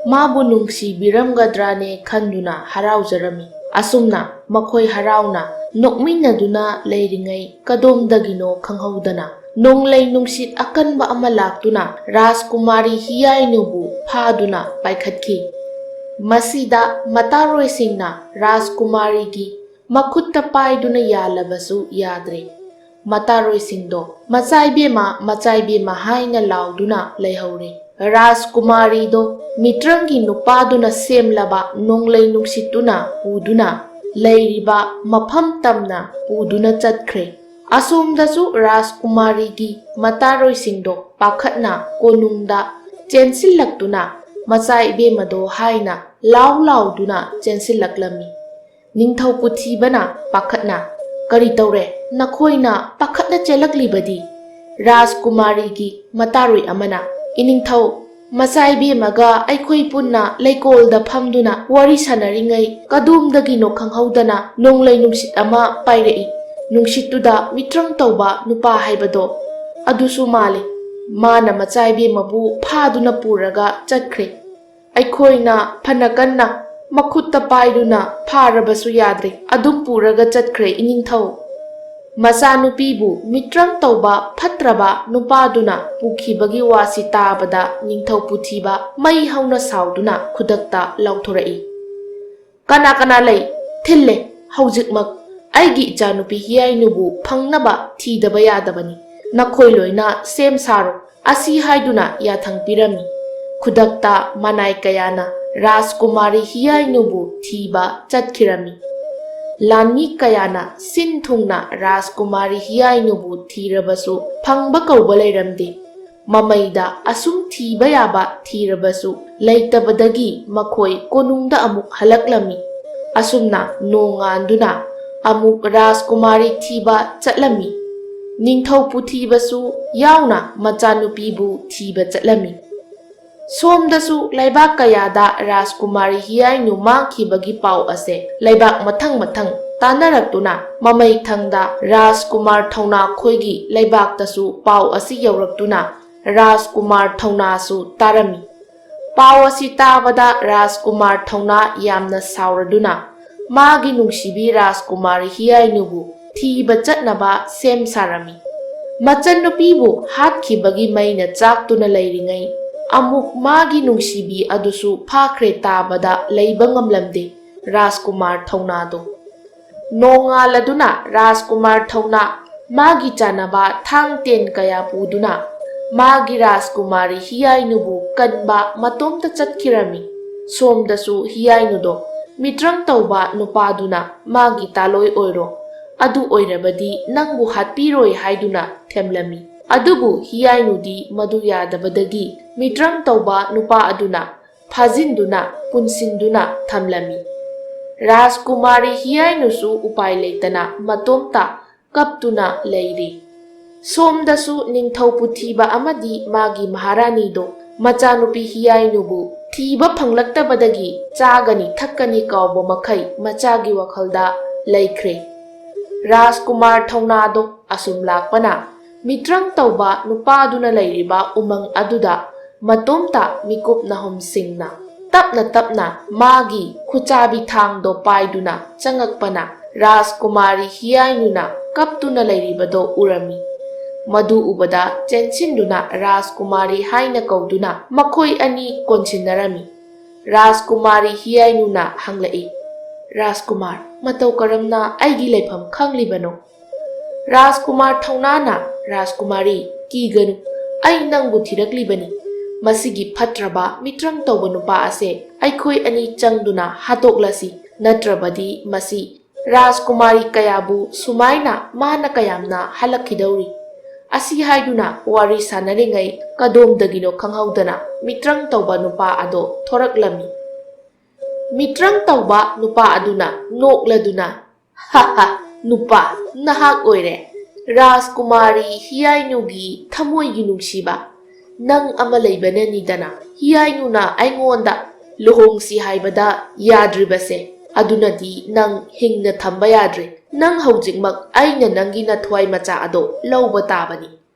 ꯃꯥꯕꯨ ꯅꯨꯡꯁꯤꯕꯤꯔꯝꯒꯗ꯭ꯔꯥꯅꯦ ꯈꯟꯗꯨꯅ ꯍꯔꯥꯎꯖꯔꯝꯃꯤ꯫ ꯑꯁꯨꯝꯅ ꯃꯈꯣꯏ ꯍꯔꯥꯎꯅ ꯅꯣꯛꯃꯤꯟꯅꯗꯨꯅ ꯂꯩꯔꯤꯉꯩ ꯀꯗꯣꯝꯗꯒꯤꯅꯣ ꯈꯪꯍꯧꯗꯅ ꯅꯣꯡꯂꯩ ꯅꯨꯡꯁꯤꯠ ꯑꯀꯟꯕ ꯑꯃ ꯂꯥꯛꯇꯨꯅ ꯔꯥꯖꯀꯨꯃꯥꯔꯤ ꯍꯤꯌꯥꯏꯅꯨꯕꯨ ꯐꯥꯗꯨꯅ ꯄꯥꯏꯈꯠꯈꯤ꯫ ꯃꯁꯤꯗ ꯃꯇꯥꯔꯣꯏꯁꯤꯡꯅ ꯔꯥꯖꯀꯨꯃꯥꯔꯤꯒꯤ ꯃꯈꯨꯠꯇ ꯄꯥꯏꯗꯨꯅ ꯌꯥꯜꯂꯕꯁꯨ ꯌꯥꯗ꯭ꯔꯦ꯫ ꯃꯇꯥꯔꯣꯏꯁꯤꯡꯗꯣ "ꯃꯆꯥꯏꯕꯦꯝꯃ, ꯃꯆꯥꯏꯕꯦꯝꯃ" ꯍꯥꯏꯅ ꯂꯥꯎꯗꯨꯅ ꯂꯩꯍꯧꯔꯦ꯫ ꯔꯥꯖꯀꯨꯃꯥꯔꯤꯗꯣ ꯃꯤꯇ꯭ꯔꯪꯒꯤ ꯅꯨꯄꯥꯗꯨꯅ ꯁꯦꯝꯂꯕ ꯅꯣꯡꯂꯩ ꯅꯨꯡꯁꯤꯠꯇꯨꯅ ꯄꯨꯗꯨꯅ ꯂꯩꯔꯤꯕ ꯃꯐꯝ ꯇꯝꯅ ꯄꯨꯗꯨꯅ ꯆꯠꯈ꯭ꯔꯦ꯫ ꯑꯁꯣꯝꯗꯁꯨ ꯔꯥꯖꯀꯨꯃꯥꯔꯤꯒꯤ ꯃꯇꯥꯔꯣꯏꯁꯤꯡꯗꯣ ꯄꯥꯈꯠꯅ ꯀꯣꯅꯨꯡꯗ ꯆꯦꯟꯁꯤꯜꯂꯛꯇꯨꯅ "ꯃꯆꯥ ꯏꯕꯦꯝꯃꯗꯣ" ꯍꯥꯏꯅ ꯂꯥꯎ ꯂꯥꯎꯗꯨꯅ ꯆꯦꯟꯁꯤꯜꯂꯛꯂꯝꯃꯤ꯫ ꯅꯤꯡꯊꯧ ꯄꯨꯊꯤꯕꯅ ꯄꯥꯈꯠꯅ, "ꯀꯔꯤ ꯇꯧꯔꯦ? ꯅꯈꯣꯏꯅ ꯄꯥꯈꯠꯅ ꯆꯦꯜꯂꯛꯂꯤꯕꯗꯤ?" ꯔꯥꯖꯀꯨꯃꯥꯔꯤꯒꯤ ꯃꯇꯥꯔꯣꯏ ꯑꯃꯅ, "ꯏꯅꯤꯡꯊꯧ, ꯃꯆꯥ ꯏꯕꯦꯝꯃꯒ ꯑꯩꯈꯣꯏ ꯄꯨꯟꯅ ꯂꯩꯀꯣꯜꯗ ꯐꯝꯗꯨꯅ ꯋꯥꯔꯤ ꯁꯥꯟꯅꯔꯤꯉꯩ ꯀꯗꯣꯝꯗꯒꯤꯅꯣ ꯈꯪꯍꯧꯗꯅ ꯅꯣꯡꯂꯩ ꯅꯨꯡꯁꯤꯠ ꯑꯃ ꯄꯥꯏꯔꯛꯏ꯫ ꯅꯨꯡꯁꯤꯠꯇꯨꯗ ꯃꯤꯇ꯭ꯔꯪ ꯇꯧꯕ ꯅꯨꯄꯥ ꯍꯥꯏꯕꯗꯣ ꯑꯗꯨꯁꯨ ꯃꯥꯜꯂꯤ꯫ ꯃꯥꯅ ꯃꯆꯥ ꯏꯕꯦꯝꯃꯕꯨ ꯐꯥꯗꯨꯅ ꯄꯨꯔꯒ ꯆꯠꯈ꯭ꯔꯦ꯫ ꯑꯩꯈꯣꯏꯅ ꯐꯅ ꯀꯟꯅ ꯃꯈꯨꯠꯇ ꯄꯥꯏꯗꯨꯅ ꯐꯥꯔꯕꯁꯨ ꯌꯥꯗ꯭ꯔꯦ, ꯑꯗꯨꯝ ꯄꯨꯔꯒ ꯆꯠꯈ꯭ꯔꯦ ꯏꯅꯤꯡꯊꯧ꯫" ꯃꯆꯥꯅꯨꯄꯤꯕꯨ ꯃꯤꯇ꯭ꯔꯪ ꯇꯧꯕ ꯐꯠꯇ꯭ꯔꯕ ꯅꯨꯄꯥꯗꯨꯅ ꯄꯨꯈꯤꯕꯒꯤ ꯋꯥꯁꯤ ꯇꯥꯕꯗ ꯅꯤꯡꯊꯧ ꯄꯨꯊꯤꯕ ꯃꯩ ꯍꯧꯅ ꯁꯥꯎꯗꯨꯅ ꯈꯨꯗꯛꯇ ꯂꯥꯎꯊꯣꯔꯛꯏ, "ꯀꯅꯥ ꯀꯅꯥ ꯂꯩ? ꯊꯤꯜꯂꯦ ꯍꯧꯖꯤꯛꯃꯛ!" "ꯑꯩꯒꯤ ꯏꯆꯥꯅꯨꯄꯤ ꯍꯤꯌꯥꯏꯅꯨꯕꯨ ꯐꯪꯅꯕ ꯊꯤꯗꯕ ꯌꯥꯗꯕꯅꯤ꯫ ꯅꯈꯣꯏ ꯂꯣꯏꯅ ꯁꯦꯝ ꯁꯥꯔꯣ" ꯑꯁꯤ ꯍꯥꯏꯗꯨꯅ ꯌꯥꯊꯪ ꯄꯤꯔꯝꯃꯤ꯫ ꯈꯨꯗꯛꯇ ꯃꯅꯥꯏ ꯀꯌꯥꯅ ꯔꯥꯖꯀꯨꯃꯥꯔꯤ ꯍꯤꯌꯥꯏꯅꯨꯕꯨ ꯊꯤꯕ ꯆꯠꯈꯤꯔꯝꯃꯤ꯫ ꯂꯥꯟꯃꯤ ꯀꯌꯥꯅ ꯁꯤꯟ ꯊꯨꯡꯅ ꯔꯥꯖꯀꯨꯃꯥꯔꯤ ꯍꯤꯌꯥꯏꯅꯨꯕꯨ ꯊꯤꯔꯕꯁꯨ ꯐꯪꯕ ꯀꯧꯕ ꯂꯩꯔꯝꯗꯦ꯫ ꯃꯃꯩꯗ ꯑꯁꯨꯝ ꯊꯤꯕ ꯌꯥꯕ ꯊꯤꯔꯕꯁꯨ ꯂꯩꯇꯕꯗꯒꯤ ꯃꯈꯣꯏ ꯀꯣꯅꯨꯡꯗ ꯑꯃꯨꯛ ꯍꯜꯂꯛꯂꯝꯃꯤ꯫ ꯑꯁꯨꯝꯅ ꯅꯣꯡꯉꯥꯟꯗꯨꯅ ꯑꯃꯨꯛ ꯔꯥꯖꯀꯨꯃꯥꯔꯤ ꯊꯤꯕ ꯆꯠꯂꯝꯃꯤ꯫ ꯅꯤꯡꯊꯧ ꯄꯨꯊꯤꯕꯁꯨ ꯌꯥꯎꯅ ꯃꯆꯥꯅꯨꯄꯤꯕꯨ ꯊꯤꯕ ꯆꯠꯂꯝꯃꯤ꯫ ꯁꯣꯝꯗꯁꯨ ꯂꯩꯕꯥꯛ ꯀꯌꯥꯗ ꯔꯥꯖꯀꯨꯃꯥꯔꯤ ꯍꯤꯌꯥꯏꯅꯨ ꯃꯥꯡꯈꯤꯕꯒꯤ ꯄꯥꯎ ꯑꯁꯦ ꯂꯩꯕꯥꯛ ꯃꯊꯪ ꯃꯊꯪ ꯇꯥꯟꯅꯔꯛꯇꯨꯅ ꯃꯃꯩꯊꯪꯗ ꯔꯥꯖꯀꯨꯃꯥꯔ ꯊꯧꯅꯥ ꯈꯣꯏꯒꯤ ꯂꯩꯕꯥꯛꯇꯁꯨ ꯄꯥꯎ ꯑꯁꯤ ꯌꯧꯔꯛꯇꯨꯅ ꯔꯥꯖꯀꯨꯃꯥꯔ ꯊꯧꯅꯥꯁꯨ ꯇꯥꯔꯝꯃꯤ꯫ ꯄꯥꯎ ꯑꯁꯤ ꯇꯥꯕꯗ ꯔꯥꯖꯀꯨꯃꯥꯔ ꯊꯧꯅꯥ ꯌꯥꯝꯅ ꯁꯥꯎꯔꯗꯨꯅ ꯃꯥꯒꯤ ꯅꯨꯡꯁꯤꯕꯤ ꯔꯥꯖꯀꯨꯃꯥꯔꯤ ꯍꯤꯌꯥꯏꯅꯨꯕꯨ ꯊꯤꯕ ꯆꯠꯅꯕ ꯁꯦꯝ ꯁꯥꯔꯝꯃꯤ꯫ ꯃꯆꯟꯅꯨꯄꯤꯕꯨ ꯍꯥꯠꯈꯤꯕꯒꯤ ꯃꯩꯅ ꯆꯥꯛꯇꯨꯅ ꯂꯩꯔꯤꯉꯩ ꯑꯃꯨꯛ ꯃꯥꯒꯤ ꯅꯨꯡꯁꯤꯕꯤ ꯑꯗꯨꯁꯨ ꯐꯥꯈ꯭ꯔꯦ ꯇꯥꯕꯗ ꯂꯩꯕ ꯉꯝꯂꯝꯗꯦ ꯔꯥꯖꯀꯨꯃꯥꯔ ꯊꯧꯅꯥꯗꯣ꯫ ꯅꯣꯡꯉꯥꯜꯂꯗꯨꯅ ꯔꯥꯖꯀꯨꯃꯥꯔ ꯊꯧꯅꯥ ꯃꯥꯒꯤ ꯆꯥꯅꯕ ꯊꯥꯡ ꯇꯦꯟ ꯀꯌꯥ ꯄꯨꯗꯨꯅ ꯃꯥꯒꯤ ꯔꯥꯖꯀꯨꯃꯥꯔꯤ ꯍꯤꯌꯥꯏꯅꯨꯕꯨ ꯀꯟꯕ ꯃꯇꯣꯝꯇ ꯆꯠꯈꯤꯔꯝꯃꯤ꯫ ꯁꯣꯝꯗꯁꯨ ꯍꯤꯌꯥꯏꯅꯨꯗꯣ ꯃꯤꯇ꯭ꯔꯪ ꯇꯧꯕ ꯅꯨꯄꯥꯗꯨꯅ ꯃꯥꯒꯤ ꯇꯥꯂꯣꯏ ꯑꯣꯏꯔꯣ, ꯑꯗꯨ ꯑꯣꯏꯔꯕꯗꯤ ꯅꯪꯕꯨ ꯍꯥꯠꯄꯤꯔꯣꯏ ꯍꯥꯏꯗꯨꯅ ꯊꯦꯝꯂꯝꯃꯤ꯫ ꯑꯗꯨꯕꯨ ꯍꯤꯌꯥꯏꯅꯨꯗꯤ ꯃꯗꯨ ꯌꯥꯗꯕꯗꯒꯤ ꯃꯤꯇ꯭ꯔꯪ ꯇꯧꯕ ꯅꯨꯄꯥ ꯑꯗꯨꯅ ꯐꯥꯖꯤꯟꯗꯨꯅ ꯄꯨꯟꯁꯤꯟꯗꯨꯅ ꯊꯝꯂꯝꯃꯤ꯫ ꯔꯥꯖꯀꯨꯃꯥꯔꯤ ꯍꯤꯌꯥꯏꯅꯨꯁꯨ ꯎꯄꯥꯏ ꯂꯩꯇꯅ ꯃꯇꯣꯝꯇ ꯀꯞꯇꯨꯅ ꯂꯩꯔꯤ꯫ ꯁꯣꯝꯗꯁꯨ ꯅꯤꯡꯊꯧ ꯄꯨꯊꯤꯕ ꯑꯃꯗꯤ ꯃꯥꯒꯤ ꯃꯍꯥꯔꯥꯅꯤꯗꯣ ꯃꯆꯥꯅꯨꯄꯤ ꯍꯤꯌꯥꯏꯅꯨꯕꯨ ꯊꯤꯕ ꯐꯪꯂꯛꯇꯕꯗꯒꯤ ꯆꯥꯒꯅꯤ ꯊꯛꯀꯅꯤ ꯀꯥꯎꯕ ꯃꯈꯩ ꯃꯆꯥꯒꯤ ꯋꯥꯈꯜꯗ ꯂꯩꯈ꯭ꯔꯦ꯫ ꯔꯥꯖꯀꯨꯃꯥꯔ ꯊꯧꯅꯥꯗꯣ ꯑꯁꯨꯝ ꯂꯥꯛꯄꯅ ꯃꯤꯇ꯭ꯔꯪ ꯇꯧꯕ ꯅꯨꯄꯥꯗꯨꯅ ꯂꯩꯔꯤꯕ ꯎꯃꯪ ꯑꯗꯨꯗ ꯃꯇꯣꯝꯇ ꯃꯤꯀꯨꯞ ꯅꯥꯍꯨꯝꯁꯤꯡꯅ ꯇꯞꯅ ꯇꯞꯅ ꯃꯥꯒꯤ ꯈꯨꯆꯥꯕꯤ ꯊꯥꯡꯗꯣ ꯄꯥꯏꯗꯨꯅ ꯆꯪꯉꯛꯄꯅ ꯔꯥꯖꯀꯨꯃꯥꯔꯤ ꯍꯤꯌꯥꯏꯅꯨꯅ ꯀꯞꯇꯨꯅ ꯂꯩꯔꯤꯕꯗꯣ ꯎꯔꯝꯃꯤ꯫ ꯃꯗꯨ ꯎꯕꯗ ꯆꯦꯟꯁꯤꯟꯗꯨꯅ ꯔꯥꯖꯀꯨꯃꯥꯔꯤ ꯍꯥꯏꯅ ꯀꯧꯗꯨꯅ ꯃꯈꯣꯏ ꯑꯅꯤ ꯀꯣꯟꯁꯤꯟꯅꯔꯝꯃꯤ꯫ ꯔꯥꯖꯀꯨꯃꯥꯔꯤ ꯍꯤꯌꯥꯏꯅꯨꯅ ꯍꯪꯂꯛꯏ, "ꯔꯥꯖꯀꯨꯃꯥꯔ, ꯃꯇꯧ ꯀꯔꯝꯅ ꯑꯩꯒꯤ ꯂꯩꯐꯝ ꯈꯪꯂꯤꯕꯅꯣ?" ꯔꯥꯖꯀꯨꯃꯥꯔ ꯊꯧꯅꯥꯅ, "ꯔꯥꯖꯀꯨꯃꯥꯔꯤ, ꯀꯤꯒꯅꯨ, ꯑꯩ ꯅꯪꯕꯨ ꯊꯤꯔꯛꯂꯤꯕꯅꯤ꯫ ꯃꯁꯤꯒꯤ ꯐꯠꯇ꯭ꯔꯕ ꯃꯤꯇ꯭ꯔꯪ ꯇꯧꯕ ꯅꯨꯄꯥ ꯑꯁꯦ ꯑꯩꯈꯣꯏ ꯑꯅꯤ ꯆꯪꯗꯨꯅ ꯍꯥꯠꯇꯣꯛꯂꯁꯤ, ꯅꯠꯇ꯭ꯔꯕꯗꯤ ꯃꯁꯤ ꯔꯥꯖꯀꯨꯃꯥꯔꯤ ꯀꯌꯥꯕꯨ ꯁꯨꯃꯥꯏꯅ ꯃꯥꯅ ꯀꯌꯥꯝꯅ ꯍꯜꯂꯛꯈꯤꯗꯧꯔꯤ?" ꯑꯁꯤ ꯍꯥꯏꯗꯨꯅ ꯋꯥꯔꯤ ꯁꯥꯟꯅꯔꯤꯉꯩ ꯀꯗꯣꯝꯗꯒꯤꯅꯣ ꯈꯪꯍꯧꯗꯅ ꯃꯤꯇ꯭ꯔꯪ ꯇꯧꯕ ꯅꯨꯄꯥ ꯑꯗꯣ ꯊꯣꯔꯛꯂꯝꯃꯤ꯫ ꯃꯤꯇ꯭ꯔꯪ ꯇꯧꯕ ꯅꯨꯄꯥ ꯑꯗꯨꯅ ꯅꯣꯛꯂꯗꯨꯅ, "ꯍꯥ ꯍꯥ, ꯅꯨꯄꯥ, ꯅꯍꯥꯛ ꯑꯣꯏꯔꯦ꯫ ꯔꯥꯖꯀꯨꯃꯥꯔꯤ ꯍꯤꯌꯥꯏꯅꯨꯒꯤ ꯊꯃꯣꯏꯒꯤ ꯅꯨꯡꯁꯤꯕ꯫ ꯅꯪ ꯑꯃ ꯂꯩꯕꯅꯅꯤꯗꯅ ꯍꯤꯌꯥꯏꯅꯨꯅ ꯑꯩꯉꯣꯟꯗ ꯂꯨꯍꯣꯡꯁꯤ ꯍꯥꯏꯕꯗ ꯌꯥꯗ꯭ꯔꯤꯕꯁꯦ꯫ ꯑꯗꯨꯅꯗꯤ ꯅꯪ ꯍꯤꯡꯅ ꯊꯝꯕ ꯌꯥꯗ꯭ꯔꯦ꯫ ꯅꯪ ꯍꯧꯖꯤꯛꯃꯛ ꯑꯩꯅ ꯅꯪꯒꯤ ꯅꯊ꯭ꯋꯥꯏ ꯃꯆꯥ ꯑꯗꯣ ꯂꯧꯕ ꯇꯥꯕꯅꯤ"꯫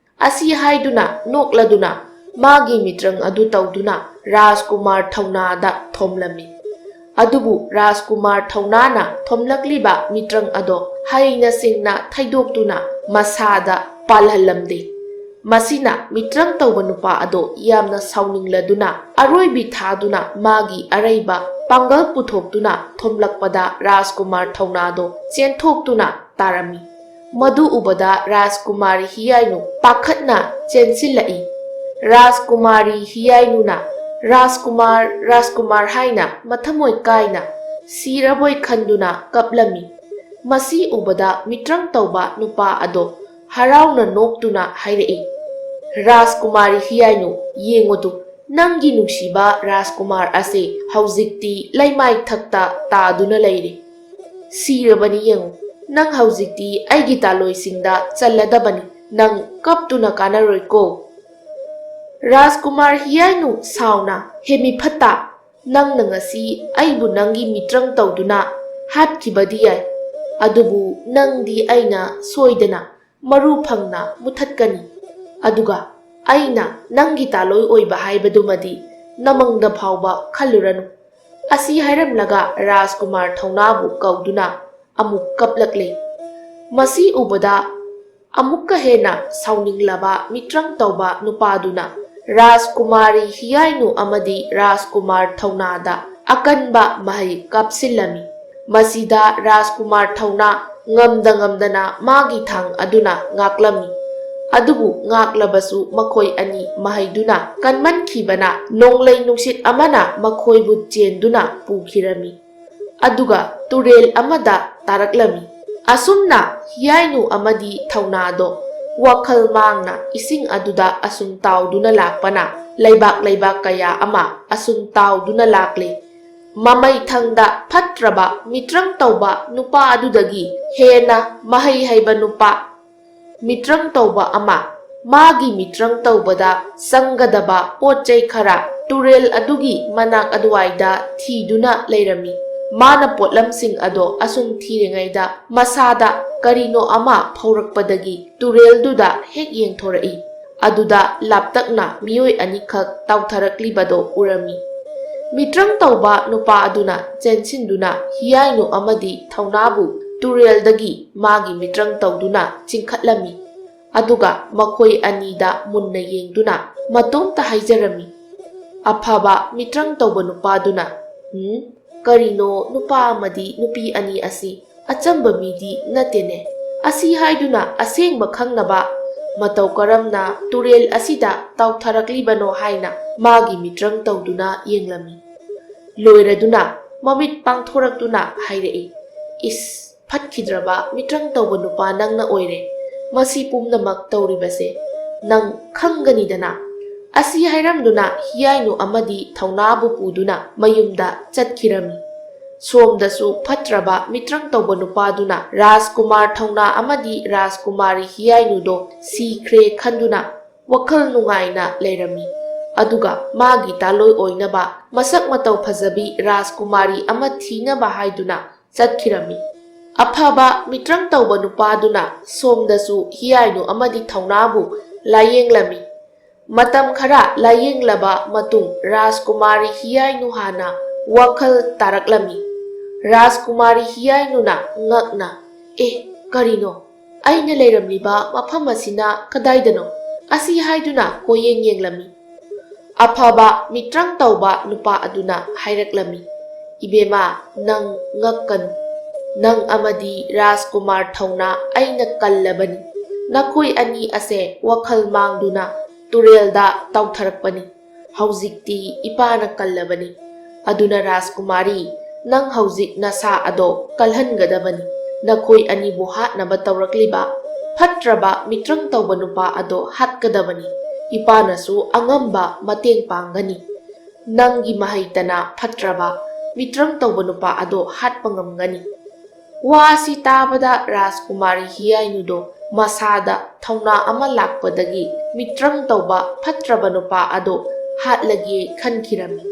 ꯑꯁꯤ ꯍꯥꯏꯗꯨꯅ ꯅꯣꯛꯂꯗꯨꯅ ꯃꯥꯒꯤ ꯃꯤꯇ꯭ꯔꯪ ꯑꯗꯨ ꯇꯧꯗꯨꯅ ꯔꯥꯖꯀꯨꯃꯥꯔ ꯊꯧꯅꯥꯗ ꯊꯣꯝꯂꯝꯃꯤ꯫ ꯑꯗꯨꯕꯨ ꯔꯥꯖꯀꯨꯃꯥꯔ ꯊꯧꯅꯥꯅ ꯊꯣꯝꯂꯛꯂꯤꯕ ꯃꯤꯇ꯭ꯔꯪ ꯑꯗꯣ ꯍꯩꯅ ꯁꯤꯡꯅ ꯊꯩꯗꯣꯛꯇꯨꯅ ꯃꯁꯥꯗ ꯄꯥꯜꯍꯜꯂꯝꯗꯦ꯫ ꯃꯁꯤꯅ ꯃꯤꯇ꯭ꯔꯪ ꯇꯧꯕ ꯅꯨꯄꯥ ꯑꯗꯣ ꯌꯥꯝꯅ ꯁꯥꯎꯅꯤꯡꯂꯗꯨꯅ ꯑꯔꯣꯏꯕꯤ ꯊꯥꯗꯨꯅ ꯃꯥꯒꯤ ꯑꯔꯩꯕ ꯄꯥꯡꯒꯜ ꯄꯨꯊꯣꯛꯇꯨꯅ ꯊꯣꯝꯂꯛꯄꯗ ꯔꯥꯖꯀꯨꯃꯥꯔ ꯊꯧꯅꯥꯗꯣ ꯆꯦꯟꯊꯣꯛꯇꯨꯅ ꯇꯥꯔꯝꯃꯤ꯫ ꯃꯗꯨ ꯎꯕꯗ ꯔꯥꯖꯀꯨꯃꯥꯔꯤ ꯍꯤꯌꯥꯏꯅꯨ ꯄꯥꯈꯠꯅ ꯆꯦꯟꯁꯤꯜꯂꯛꯏ꯫ ꯔꯥꯖꯀꯨꯃꯥꯔꯤ ꯍꯤꯌꯥꯏꯅꯨꯅ "ꯔꯥꯖꯀꯨꯃꯥꯔ, ꯔꯥꯖꯀꯨꯃꯥꯔ" ꯍꯥꯏꯅ ꯃꯊꯃꯣꯏ ꯀꯥꯏꯅ ꯁꯤꯔꯕꯣꯏ ꯈꯟꯗꯨꯅ ꯀꯞꯂꯝꯃꯤ꯫ ꯃꯁꯤ ꯎꯕꯗ ꯃꯤꯇ꯭ꯔꯪ ꯇꯧꯕ ꯅꯨꯄꯥ ꯑꯗꯣ ꯍꯔꯥꯎꯅ ꯅꯣꯛꯇꯨꯅ ꯍꯥꯏꯔꯛꯏ, "ꯔꯥꯖꯀꯨꯃꯥꯔꯤ ꯍꯤꯌꯥꯏꯅꯨ, ꯌꯦꯡꯉꯨꯗꯨ, ꯅꯪꯒꯤ ꯅꯨꯡꯁꯤꯕ ꯔꯥꯖꯀꯨꯃꯥꯔ ꯑꯁꯤ ꯍꯧꯖꯤꯛꯇꯤ ꯂꯩꯃꯥꯏ ꯊꯛꯇ ꯇꯥꯗꯨꯅ ꯂꯩꯔꯦ꯫ ꯁꯤꯔꯕꯅꯤ ꯌꯦꯡꯉꯨ, ꯅꯪ ꯍꯧꯖꯤꯛꯇꯤ ꯑꯩꯒꯤ ꯇꯥꯂꯣꯏꯁꯤꯡꯗ ꯆꯜꯂꯗꯕꯅꯤ, ꯅꯪ ꯀꯞꯇꯨꯅ ꯀꯥꯟꯅꯔꯣꯏꯀꯣ"꯫ ꯔꯥꯖꯀꯨꯃꯥꯔ ꯍꯤꯌꯥꯏꯅꯨ ꯁꯥꯎꯅ, "ꯍꯦ ꯃꯤꯐꯠꯇ, ꯅꯪꯅ ꯉꯁꯤ ꯑꯩꯕꯨ ꯅꯪꯒꯤ ꯃꯤꯇ꯭ꯔꯪ ꯇꯧꯗꯨꯅ ꯍꯥꯠꯈꯤꯕꯗꯤ ꯌꯥꯏ, ꯑꯗꯨꯕꯨ ꯅꯪꯗꯤ ꯑꯩꯅ ꯁꯣꯏꯗꯅ ꯃꯔꯨ ꯐꯪꯅ ꯃꯨꯊꯠꯀꯅꯤ꯫ ꯑꯗꯨꯒ ꯑꯩꯅ ꯅꯪꯒꯤ ꯇꯥꯂꯣꯏ ꯑꯣꯏꯕ ꯍꯥꯏꯕꯗꯨꯃꯗꯤ ꯅꯃꯪꯗ ꯐꯥꯎꯕ ꯈꯜꯂꯨꯔꯅꯨ"꯫ ꯑꯁꯤ ꯍꯥꯏꯔꯝꯂꯒ ꯔꯥꯖꯀꯨꯃꯥꯔ ꯊꯧꯅꯥꯕꯨ ꯀꯧꯗꯨꯅ ꯑꯃꯨꯛ ꯀꯞꯂꯛꯂꯦ꯫ ꯃꯁꯤ ꯎꯕꯗ ꯑꯃꯨꯛꯀ ꯍꯦꯟꯅ ꯁꯥꯎꯅꯤꯡꯂꯕ ꯃꯤꯇ꯭ꯔꯪ ꯇꯧꯕ ꯅꯨꯄꯥꯗꯨꯅ ꯔꯥꯖꯀꯨꯃꯥꯔꯤ ꯍꯤꯌꯥꯏꯅꯨ ꯑꯃꯗꯤ ꯔꯥꯖꯀꯨꯃꯥꯔ ꯊꯧꯅꯥꯗ ꯑꯀꯟꯕ ꯃꯍꯩ ꯀꯥꯞꯁꯤꯜꯂꯝꯃꯤ꯫ ꯃꯁꯤꯗ ꯔꯥꯖꯀꯨꯃꯥꯔ ꯊꯧꯅꯥ ꯉꯝꯗ ꯉꯝꯗꯅ ꯃꯥꯒꯤ ꯊꯥꯡ ꯑꯗꯨꯅ ꯉꯥꯛꯂꯝꯃꯤ꯫ ꯑꯗꯨꯕꯨ ꯉꯥꯛꯂꯕꯁꯨ ꯃꯈꯣꯏ ꯑꯅꯤ ꯃꯍꯩꯗꯨꯅ ꯀꯟꯃꯟꯈꯤꯕꯅ ꯅꯣꯡꯂꯩ ꯅꯨꯡꯁꯤꯠ ꯑꯃꯅ ꯃꯈꯣꯏꯕꯨ ꯆꯦꯟꯗꯨꯅ ꯄꯨꯈꯤꯔꯝꯃꯤ꯫ ꯑꯗꯨꯒ ꯇꯨꯔꯦꯜ ꯑꯃꯗ ꯇꯥꯔꯛꯂꯝꯃꯤ꯫ ꯑꯁꯨꯝꯅ ꯍꯤꯌꯥꯏꯅꯨ ꯑꯃꯗꯤ ꯊꯧꯅꯥꯗꯣ ꯋꯥꯈꯜ ꯃꯥꯡꯅ ꯏꯁꯤꯡ ꯑꯗꯨꯗ ꯑꯁꯨꯝ ꯇꯥꯎꯗꯨꯅ ꯂꯥꯛꯄꯅ ꯂꯩꯕꯥꯛ ꯂꯩꯕꯥꯛ ꯀꯌꯥ ꯑꯃ ꯑꯁꯨꯝ ꯇꯥꯎꯗꯨꯅ ꯂꯥꯛꯂꯦ꯫ ꯃꯃꯩꯊꯪꯗ ꯐꯠꯇ꯭ꯔꯕ ꯃꯤꯇ꯭ꯔꯪ ꯇꯧꯕ ꯅꯨꯄꯥ ꯑꯗꯨꯗꯒꯤ ꯍꯦꯟꯅ ꯃꯍꯩ ꯍꯩꯕ ꯅꯨꯄꯥ ꯃꯤꯇ꯭ꯔꯪ ꯇꯧꯕ ꯑꯃ ꯃꯥꯒꯤ ꯃꯤꯇ꯭ꯔꯪ ꯇꯧꯕꯗ ꯆꯪꯒꯗꯕ ꯄꯣꯠ ꯆꯩ ꯈꯔ ꯇꯨꯔꯦꯜ ꯑꯗꯨꯒꯤ ꯃꯅꯥꯛ ꯑꯗꯨꯋꯥꯏꯗ ꯊꯤꯗꯨꯅ ꯂꯩꯔꯝꯃꯤ꯫ ꯃꯥꯅ ꯄꯣꯠꯂꯝꯁꯤꯡ ꯑꯗꯣ ꯑꯁꯨꯝ ꯊꯤꯔꯤꯉꯩꯗ ꯃꯁꯥꯗ ꯀꯔꯤꯅꯣ ꯑꯃ ꯐꯧꯔꯛꯄꯗꯒꯤ ꯇꯨꯔꯦꯜꯗꯨꯗ ꯍꯦꯛ ꯌꯦꯡꯊꯣꯔꯛꯏ꯫ ꯑꯗꯨꯗ ꯂꯥꯞꯇꯛꯅ ꯃꯤꯑꯣꯏ ꯑꯅꯤꯈꯛ ꯇꯥꯎꯊꯔꯛꯂꯤꯕꯗꯣ ꯎꯔꯝꯃꯤ꯫ ꯃꯤꯇ꯭ꯔꯪ ꯇꯧꯕ ꯅꯨꯄꯥ ꯑꯗꯨꯅ ꯆꯦꯟꯁꯤꯟꯗꯨꯅ ꯍꯤꯌꯥꯏꯅꯨ ꯑꯃꯗꯤ ꯊꯧꯅꯥꯕꯨ ꯇꯨꯔꯦꯜꯗꯒꯤ ꯃꯥꯒꯤ ꯃꯤꯇ꯭ꯔꯪ ꯇꯧꯗꯨꯅ ꯆꯤꯡꯈꯠꯂꯝꯃꯤ꯫ ꯑꯗꯨꯒ ꯃꯈꯣꯏ ꯑꯅꯤꯗ ꯃꯨꯟꯅ ꯌꯦꯡꯗꯨꯅ ꯃꯇꯣꯝꯇ ꯍꯥꯏꯖꯔꯝꯃꯤ, ꯑꯐꯕ ꯃꯤꯇ꯭ꯔꯪ ꯇꯧꯕ ꯅꯨꯄꯥꯗꯨꯅ, "ꯎꯝ, ꯀꯔꯤꯅꯣ ꯅꯨꯄꯥ ꯑꯃꯗꯤ ꯅꯨꯄꯤ ꯑꯅꯤ ꯑꯁꯤ? ꯑꯆꯝꯕ ꯃꯤꯗꯤ ꯅꯠꯇꯦꯅꯦ꯫ ꯑꯁꯤ ꯍꯥꯏꯗꯨꯅ ꯑꯁꯦꯡꯕ ꯈꯪꯅꯕ ꯃꯇꯧ ꯀꯔꯝꯅ ꯇꯨꯔꯦꯜ ꯑꯁꯤꯗ ꯇꯥꯎꯊꯔꯛꯂꯤꯕꯅꯣ?" ꯍꯥꯏꯅ ꯃꯥꯒꯤ ꯃꯤꯇ꯭ꯔꯪ ꯇꯧꯗꯨꯅ ꯌꯦꯡꯂꯝꯃꯤ꯫ ꯂꯣꯏꯔꯗꯨꯅ ꯃꯃꯤꯠ ꯄꯥꯡꯊꯣꯔꯛꯇꯨꯅ ꯍꯥꯏꯔꯛꯏ, "ꯏꯁ, ꯐꯠꯈꯤꯗ꯭ꯔꯕ ꯃꯤꯇ꯭ꯔꯪ ꯇꯧꯕ ꯅꯨꯄꯥ ꯅꯪꯅ ꯑꯣꯏꯔꯦ꯫ ꯃꯁꯤ ꯄꯨꯝꯅꯃꯛ ꯇꯧꯔꯤꯕꯁꯦ ꯅꯪ ꯈꯪꯒꯅꯤꯗꯅ?" ꯑꯁꯤ ꯍꯥꯏꯔꯝꯗꯨꯅ ꯍꯤꯌꯥꯏꯅꯨ ꯑꯃꯗꯤ ꯊꯧꯅꯥꯕꯨ ꯄꯨꯗꯨꯅ ꯃꯌꯨꯝꯗ ꯆꯠꯈꯤꯔꯝꯃꯤ꯫ ꯁꯣꯝꯗꯁꯨ ꯐꯠꯇ꯭ꯔꯕ ꯃꯤꯇ꯭ꯔꯪ ꯇꯧꯕ ꯅꯨꯄꯥꯗꯨꯅ ꯔꯥꯖꯀꯨꯃꯥꯔ ꯊꯧꯅꯥ ꯑꯃꯗꯤ ꯔꯥꯖꯀꯨꯃꯥꯔꯤ ꯍꯤꯌꯥꯏꯅꯨꯗꯣ ꯁꯤꯈ꯭ꯔꯦ ꯈꯟꯗꯨꯅ ꯋꯥꯈꯜ ꯅꯨꯡꯉꯥꯏꯅ ꯂꯩꯔꯝꯃꯤ꯫ ꯑꯗꯨꯒ ꯃꯥꯒꯤ ꯇꯥꯂꯣꯏ ꯑꯣꯏꯅꯕ ꯃꯁꯛ ꯃꯇꯧ ꯐꯖꯕꯤ ꯔꯥꯖꯀꯨꯃꯥꯔꯤ ꯑꯃ ꯊꯤꯅꯕ ꯍꯥꯏꯗꯨꯅ ꯆꯠꯈꯤꯔꯝꯃꯤ꯫ ꯑꯐꯕ ꯃꯤꯇ꯭ꯔꯪ ꯇꯧꯕ ꯅꯨꯄꯥꯗꯨꯅ ꯁꯣꯝꯗꯁꯨ ꯍꯤꯌꯥꯏꯅꯨ ꯑꯃꯗꯤ ꯊꯧꯅꯥꯕꯨ ꯂꯥꯌꯦꯡꯂꯝꯃꯤ꯫ ꯃꯇꯝ ꯈꯔ ꯂꯥꯌꯦꯡꯂꯕ ꯃꯇꯨꯡ ꯔꯥꯖꯀꯨꯃꯥꯔꯤ ꯍꯤꯌꯥꯏꯅꯨ ꯍꯥꯟꯅ ꯋꯥꯈꯜ ꯇꯥꯔꯛꯂꯝꯃꯤ꯫ ꯔꯥꯖꯀꯨꯃꯥꯔꯤ ꯍꯤꯌꯥꯏꯅꯨꯅ ꯉꯛꯅ, "ꯑꯦ, ꯀꯔꯤꯅꯣ? ꯑꯩꯅ ꯂꯩꯔꯝꯂꯤꯕ ꯃꯐꯝ ꯑꯁꯤꯅ ꯀꯗꯥꯏꯗꯅꯣ?" ꯑꯁꯤ ꯍꯥꯏꯗꯨꯅ ꯀꯣꯏꯌꯦꯡ ꯌꯦꯡꯂꯝꯃꯤ꯫ ꯑꯐꯕ ꯃꯤꯇ꯭ꯔꯪ ꯇꯧꯕ ꯅꯨꯄꯥ ꯑꯗꯨꯅ ꯍꯥꯏꯔꯛꯂꯝꯃꯤ, "ꯏꯕꯦꯝꯃ, ꯅꯪ ꯉꯛꯀꯅꯨ꯫ ꯅꯪ ꯑꯃꯗꯤ ꯔꯥꯖꯀꯨꯃꯥꯔ ꯊꯧꯅꯥ ꯑꯩꯅ ꯀꯜꯂꯕꯅꯤ꯫ ꯅꯈꯣꯏ ꯑꯅꯤ ꯑꯁꯦ ꯋꯥꯈꯜ ꯃꯥꯡꯗꯨꯅ ꯇꯨꯔꯦꯜꯗ ꯇꯥꯎꯊꯔꯛꯄꯅꯤ꯫ ꯍꯧꯖꯤꯛꯇꯤ ꯏꯄꯥꯅ ꯀꯜꯂꯕꯅꯤ꯫ ꯑꯗꯨꯅ ꯔꯥꯖꯀꯨꯃꯥꯔꯤ, ꯅꯪ ꯍꯧꯖꯤꯛ ꯅꯁꯥ ꯑꯗꯣ ꯀꯜꯍꯟꯒꯗꯕꯅꯤ꯫ ꯅꯈꯣꯏ ꯑꯅꯤꯕꯨ ꯍꯥꯠꯅꯕ ꯇꯧꯔꯛꯂꯤꯕ ꯐꯠꯇ꯭ꯔꯕ ꯃꯤꯇ꯭ꯔꯪ ꯇꯧꯕ ꯅꯨꯄꯥ ꯑꯗꯣ ꯍꯥꯠꯀꯗꯕꯅꯤ꯫ ꯏꯄꯥꯅꯁꯨ ꯑꯉꯝꯕ ꯃꯇꯦꯡ ꯄꯥꯡꯒꯅꯤ꯫ ꯅꯪꯒꯤ ꯃꯍꯩꯇꯅ ꯐꯠꯇ꯭ꯔꯕ ꯃꯤꯇ꯭ꯔꯪ ꯇꯧꯕ ꯅꯨꯄꯥ ꯑꯗꯣ ꯍꯥꯠꯄ ꯉꯝꯒꯅꯤ"꯫ ꯋꯥ ꯑꯁꯤ ꯇꯥꯕꯗ ꯔꯥꯖꯀꯨꯃꯥꯔꯤ ꯍꯤꯌꯥꯏꯅꯨꯗꯣ ꯃꯁꯥꯗ ꯊꯧꯅꯥ ꯑꯃ ꯂꯥꯛꯄꯗꯒꯤ ꯃꯤꯇ꯭ꯔꯪ ꯇꯧꯕ ꯐꯠꯇ꯭ꯔꯕ ꯅꯨꯄꯥ ꯑꯗꯣ ꯍꯥꯠꯂꯒꯦ ꯈꯟꯈꯤꯔꯝꯃꯤ꯫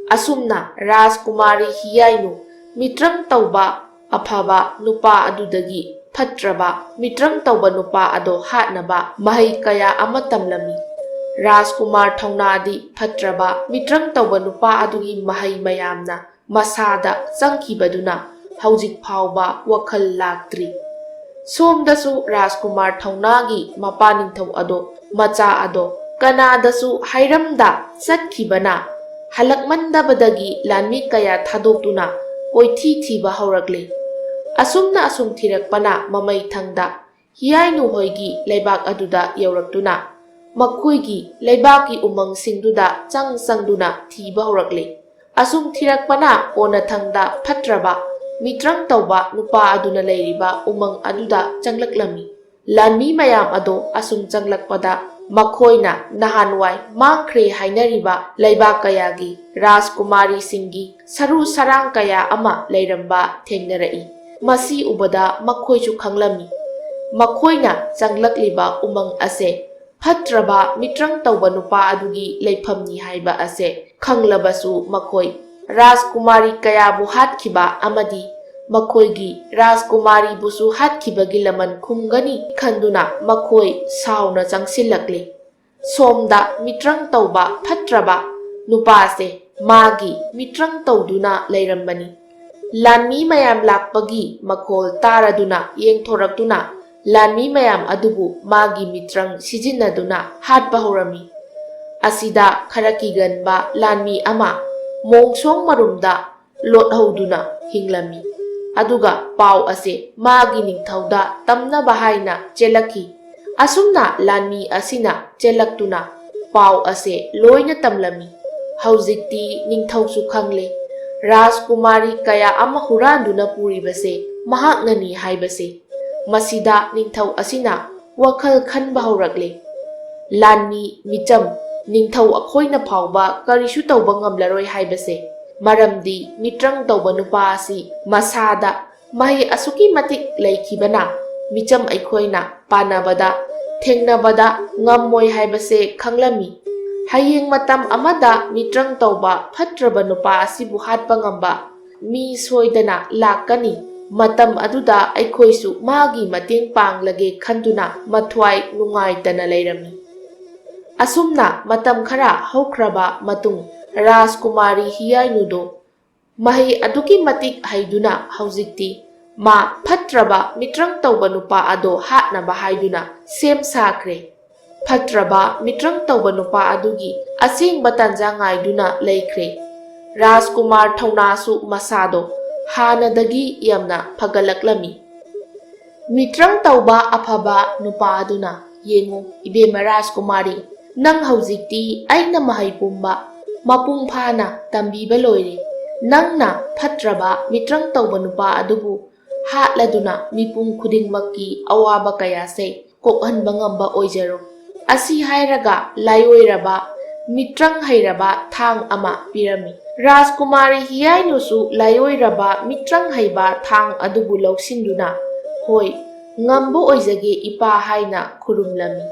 ꯑꯁꯨꯝꯅ ꯔꯥꯖꯀꯨꯃꯥꯔꯤ ꯍꯤꯌꯥꯏꯅꯨ ꯃꯤꯇ꯭ꯔꯪ ꯇꯧꯕ ꯑꯐꯕ ꯅꯨꯄꯥ ꯑꯗꯨꯗꯒꯤ ꯐꯠꯇ꯭ꯔꯕ ꯃꯤꯇ꯭ꯔꯪ ꯇꯧꯕ ꯅꯨꯄꯥ ꯑꯗꯣ ꯍꯥꯠꯅꯕ ꯃꯍꯩ ꯀꯌꯥ ꯑꯃ ꯇꯝꯂꯝꯃꯤ꯫ ꯔꯥꯖꯀꯨꯃꯥꯔ ꯊꯧꯅꯥꯗꯤ ꯐꯠꯇ꯭ꯔꯕ ꯃꯤꯇ꯭ꯔꯪ ꯇꯧꯕ ꯅꯨꯄꯥ ꯑꯗꯨꯒꯤ ꯃꯍꯩ ꯃꯌꯥꯝꯅ ꯃꯁꯥꯗ ꯆꯪꯈꯤꯕꯗꯨꯅ ꯍꯧꯖꯤꯛ ꯐꯥꯎꯕ ꯋꯥꯈꯜ ꯂꯥꯛꯇ꯭ꯔꯤ꯫ ꯁꯣꯝꯗꯁꯨ ꯔꯥꯖꯀꯨꯃꯥꯔ ꯊꯧꯅꯥꯒꯤ ꯃꯄꯥ ꯅꯤꯡꯊꯧ ꯑꯗꯣ, ꯃꯆꯥ ꯑꯗꯣ ꯀꯅꯥꯗꯁꯨ ꯍꯥꯏꯔꯝꯗ ꯆꯠꯈꯤꯕꯅ ꯍꯜꯂꯛꯃꯟꯗꯕꯗꯒꯤ ꯂꯥꯟꯃꯤ ꯀꯌꯥ ꯊꯥꯗꯣꯛꯇꯨꯅ ꯀꯣꯏꯊꯤ ꯊꯤꯕ ꯍꯧꯔꯛꯂꯦ꯫ ꯑꯁꯨꯝꯅ ꯑꯁꯨꯝ ꯊꯤꯔꯛꯄꯅ ꯃꯃꯩ ꯊꯪꯗ ꯍꯤꯌꯥꯏꯅꯨ ꯍꯣꯏꯒꯤ ꯂꯩꯕꯥꯛ ꯑꯗꯨꯗ ꯌꯧꯔꯛꯇꯨꯅ ꯃꯈꯣꯏꯒꯤ ꯂꯩꯕꯥꯛꯀꯤ ꯎꯃꯪꯁꯤꯡꯗꯨꯗ ꯆꯪ ꯆꯪꯗꯨꯅ ꯊꯤꯕ ꯍꯧꯔꯛꯂꯦ꯫ ꯑꯁꯨꯝ ꯊꯤꯔꯛꯄꯅ ꯀꯣꯟꯅꯊꯪꯗ ꯐꯠꯇ꯭ꯔꯕ ꯃꯤꯇ꯭ꯔꯪ ꯇꯧꯕ ꯅꯨꯄꯥ ꯑꯗꯨꯅ ꯂꯩꯔꯤꯕ ꯎꯃꯪ ꯑꯗꯨꯗ ꯆꯪꯂꯛꯂꯝꯃꯤ꯫ ꯂꯥꯟꯃꯤ ꯃꯌꯥꯝ ꯑꯗꯣ ꯑꯁꯨꯝ ꯆꯪꯂꯛꯄꯗ ꯃꯈꯣꯏꯅ ꯅꯍꯥꯟꯋꯥꯏ ꯃꯥꯡꯈ꯭ꯔꯦ ꯍꯥꯏꯅꯔꯤꯕ ꯂꯩꯕꯥꯛ ꯀꯌꯥꯒꯤ ꯔꯥꯖꯀꯨꯃꯥꯔꯤꯁꯤꯡꯒꯤ ꯁꯔꯨ ꯁꯔꯥꯡ ꯀꯌꯥ ꯑꯃ ꯂꯩꯔꯝꯕ ꯊꯦꯡꯅꯔꯛꯏ꯫ ꯃꯁꯤ ꯎꯕꯗ ꯃꯈꯣꯏꯁꯨ ꯈꯪꯂꯝꯃꯤ꯫ ꯃꯈꯣꯏꯅ ꯆꯪꯂꯛꯂꯤꯕ ꯎꯃꯪ ꯑꯁꯦ ꯐꯠꯇ꯭ꯔꯕ ꯃꯤꯇ꯭ꯔꯪ ꯇꯧꯕ ꯅꯨꯄꯥ ꯑꯗꯨꯒꯤ ꯂꯩꯐꯝꯅꯤ ꯍꯥꯏꯕ ꯑꯁꯦ ꯈꯪꯂꯕꯁꯨ ꯃꯈꯣꯏ ꯔꯥꯖꯀꯨꯃꯥꯔꯤ ꯀꯌꯥꯕꯨ ꯍꯥꯠꯈꯤꯕ ꯑꯃꯗꯤ ꯃꯈꯣꯏꯒꯤ ꯔꯥꯖꯀꯨꯃꯥꯔꯤꯕꯨꯁꯨ ꯍꯥꯠꯈꯤꯕꯒꯤ ꯂꯃꯟ ꯈꯨꯝꯒꯅꯤ ꯈꯟꯗꯨꯅ ꯃꯈꯣꯏ ꯁꯥꯎꯅ ꯆꯪꯁꯤꯜꯂꯛꯂꯦ꯫ ꯁꯣꯝꯗ ꯃꯤꯇ꯭ꯔꯪ ꯇꯧꯕ ꯐꯠꯇ꯭ꯔꯕ ꯅꯨꯄꯥꯁꯦ ꯃꯥꯒꯤ ꯃꯤꯇ꯭ꯔꯪ ꯇꯧꯗꯨꯅ ꯂꯩꯔꯝꯕꯅꯤ꯫ ꯂꯥꯟꯃꯤ ꯃꯌꯥꯝ ꯂꯥꯛꯄꯒꯤ ꯃꯈꯣꯜ ꯇꯥꯔꯗꯨꯅ ꯌꯦꯡꯊꯣꯔꯛꯇꯨꯅ ꯂꯥꯟꯃꯤ ꯃꯌꯥꯝ ꯑꯗꯨꯕꯨ ꯃꯥꯒꯤ ꯃꯤꯇ꯭ꯔꯪ ꯁꯤꯖꯤꯟꯅꯗꯨꯅ ꯍꯥꯠꯄ ꯍꯧꯔꯝꯃꯤ꯫ ꯑꯁꯤꯗ ꯈꯔ ꯀꯤꯒꯟꯕ ꯂꯥꯟꯃꯤ ꯑꯃ ꯃꯣꯡꯁꯣꯡ ꯃꯔꯨꯝꯗ ꯂꯣꯠꯍꯧꯗꯨꯅ ꯍꯤꯡꯂꯝꯃꯤ꯫ ꯑꯗꯨꯒ ꯄꯥꯎ ꯑꯁꯦ ꯃꯥꯒꯤ ꯅꯤꯡꯊꯧꯗ ꯇꯝꯅꯕ ꯍꯥꯏꯅ ꯆꯦꯜꯂꯛꯈꯤ꯫ ꯑꯁꯨꯝꯅ ꯂꯥꯟꯃꯤ ꯑꯁꯤꯅ ꯆꯦꯜꯂꯛꯇꯨꯅ ꯄꯥꯎ ꯑꯁꯦ ꯂꯣꯏꯅ ꯇꯝꯂꯝꯃꯤ꯫ ꯍꯧꯖꯤꯛꯇꯤ ꯅꯤꯡꯊꯧꯁꯨ ꯈꯪꯂꯦ, ꯔꯥꯖꯀꯨꯃꯥꯔꯤ ꯀꯌꯥ ꯑꯃ ꯍꯨꯔꯥꯟꯗꯨꯅ ꯄꯨꯔꯤꯕꯁꯦ ꯃꯍꯥꯛꯅꯅꯤ ꯍꯥꯏꯕꯁꯦ꯫ ꯃꯁꯤꯗ ꯅꯤꯡꯊꯧ ꯑꯁꯤꯅ ꯋꯥꯈꯜ ꯈꯟꯕ ꯍꯧꯔꯛꯂꯦ꯫ ꯂꯥꯟꯃꯤ, ꯃꯤꯆꯝ, ꯅꯤꯡꯊꯧ ꯑꯩꯈꯣꯏꯅ ꯐꯥꯎꯕ ꯀꯔꯤꯁꯨ ꯇꯧꯕ ꯉꯝꯂꯔꯣꯏ ꯍꯥꯏꯕꯁꯦ, ꯃꯔꯝꯗꯤ ꯃꯤꯇ꯭ꯔꯪ ꯇꯧꯕ ꯅꯨꯄꯥ ꯑꯁꯤ ꯃꯁꯥꯗ ꯃꯍꯩ ꯑꯁꯨꯛꯀꯤ ꯃꯇꯤꯛ ꯂꯩꯈꯤꯕꯅ, ꯃꯤꯆꯝ ꯑꯩꯈꯣꯏꯅ ꯄꯥꯟꯅꯕꯗ, ꯊꯦꯡꯅꯕꯗ ꯉꯝꯃꯣꯏ ꯍꯥꯏꯕꯁꯦ ꯈꯪꯂꯝꯃꯤ꯫ ꯍꯌꯦꯡ ꯃꯇꯝ ꯑꯃꯗ ꯃꯤꯇ꯭ꯔꯪ ꯇꯧꯕ ꯐꯠꯇ꯭ꯔꯕ ꯅꯨꯄꯥ ꯑꯁꯤꯕꯨ ꯍꯥꯠꯄ ꯉꯝꯕ ꯃꯤ ꯁꯣꯏꯗꯅ ꯂꯥꯛꯀꯅꯤ꯫ ꯃꯇꯝ ꯑꯗꯨꯗ ꯑꯩꯈꯣꯏꯁꯨ ꯃꯥꯒꯤ ꯃꯇꯦꯡ ꯄꯥꯡꯂꯒꯦ ꯈꯟꯗꯨꯅ ꯃꯊ꯭ꯋꯥꯏ ꯅꯨꯡꯉꯥꯏꯇꯅ ꯂꯩꯔꯝꯃꯤ꯫ ꯑꯁꯨꯝꯅ ꯃꯇꯝ ꯈꯔ ꯍꯧꯈ꯭ꯔꯕ ꯃꯇꯨꯡ, ꯔꯥꯖꯀꯨꯃꯥꯔꯤ ꯍꯤꯌꯥꯏꯅꯨꯗꯣ ꯃꯍꯩ ꯑꯗꯨꯛꯀꯤ ꯃꯇꯤꯛ ꯍꯩꯗꯨꯅ ꯍꯧꯖꯤꯛꯇꯤ ꯃꯥ ꯐꯠꯇ꯭ꯔꯕ ꯃꯤꯇ꯭ꯔꯪ ꯇꯧꯕ ꯅꯨꯄꯥ ꯑꯗꯣ ꯍꯥꯠꯅꯕ ꯍꯥꯏꯗꯨꯅ ꯁꯦꯝ ꯁꯥꯈ꯭ꯔꯦ꯫ ꯐꯠꯇ꯭ꯔꯕ ꯃꯤꯇ꯭ꯔꯪ ꯇꯧꯕ ꯅꯨꯄꯥ ꯑꯗꯨꯒꯤ ꯑꯁꯦꯡꯕ ꯇꯥꯟꯖꯥ ꯉꯥꯏꯗꯨꯅ ꯂꯩꯈ꯭ꯔꯦ꯫ ꯔꯥꯖꯀꯨꯃꯥꯔ ꯊꯧꯅꯥꯁꯨ ꯃꯁꯥꯗꯣ ꯍꯥꯟꯅꯗꯒꯤ ꯌꯥꯝꯅ ꯐꯒꯠꯂꯛꯂꯝꯃꯤ꯫ ꯃꯤꯇ꯭ꯔꯪ ꯇꯧꯕ ꯑꯐꯕ ꯅꯨꯄꯥ ꯑꯗꯨꯅ, "ꯌꯦꯡꯉꯨ, ꯏꯕꯦꯝꯃ ꯔꯥꯖꯀꯨꯃꯥꯔꯤ, ꯅꯪ ꯍꯧꯖꯤꯛꯇꯤ ꯑꯩꯅ ꯃꯍꯩ ꯄꯨꯝꯕ ꯃꯄꯨꯡ ꯐꯥꯅ ꯇꯝꯕꯤꯕ ꯂꯣꯏꯔꯦ꯫ ꯅꯪꯅ ꯐꯠꯇ꯭ꯔꯕ ꯃꯤꯇ꯭ꯔꯪ ꯇꯧꯕ ꯅꯨꯄꯥ ꯑꯗꯨꯕꯨ ꯍꯥꯠꯂꯗꯨꯅ ꯃꯤꯄꯨꯝ ꯈꯨꯗꯤꯡꯃꯛꯀꯤ ꯑꯋꯥꯕ ꯀꯌꯥꯁꯦ ꯀꯣꯛꯍꯟꯕ ꯉꯝꯕ ꯑꯣꯏꯖꯔꯣ꯫" ꯑꯁꯤ ꯍꯥꯏꯔꯒ ꯂꯥꯏꯑꯣꯏꯔꯕ ꯃꯤꯇ꯭ꯔꯪ ꯍꯩꯔꯕ ꯊꯥꯡ ꯑꯃ ꯄꯤꯔꯝꯃꯤ꯫ ꯔꯥꯖꯀꯨꯃꯥꯔꯤ ꯍꯤꯌꯥꯏꯅꯨꯁꯨ ꯂꯥꯏꯑꯣꯏꯔꯕ ꯃꯤꯇ꯭ꯔꯪ ꯍꯩꯕ ꯊꯥꯡ ꯑꯗꯨꯕꯨ ꯂꯧꯁꯤꯟꯗꯨꯅ, "ꯍꯣꯏ, ꯉꯝꯕ ꯑꯣꯏꯖꯒꯦ ꯏꯄꯥ" ꯍꯥꯏꯅ ꯈꯨꯔꯨꯝꯂꯝꯃꯤ꯫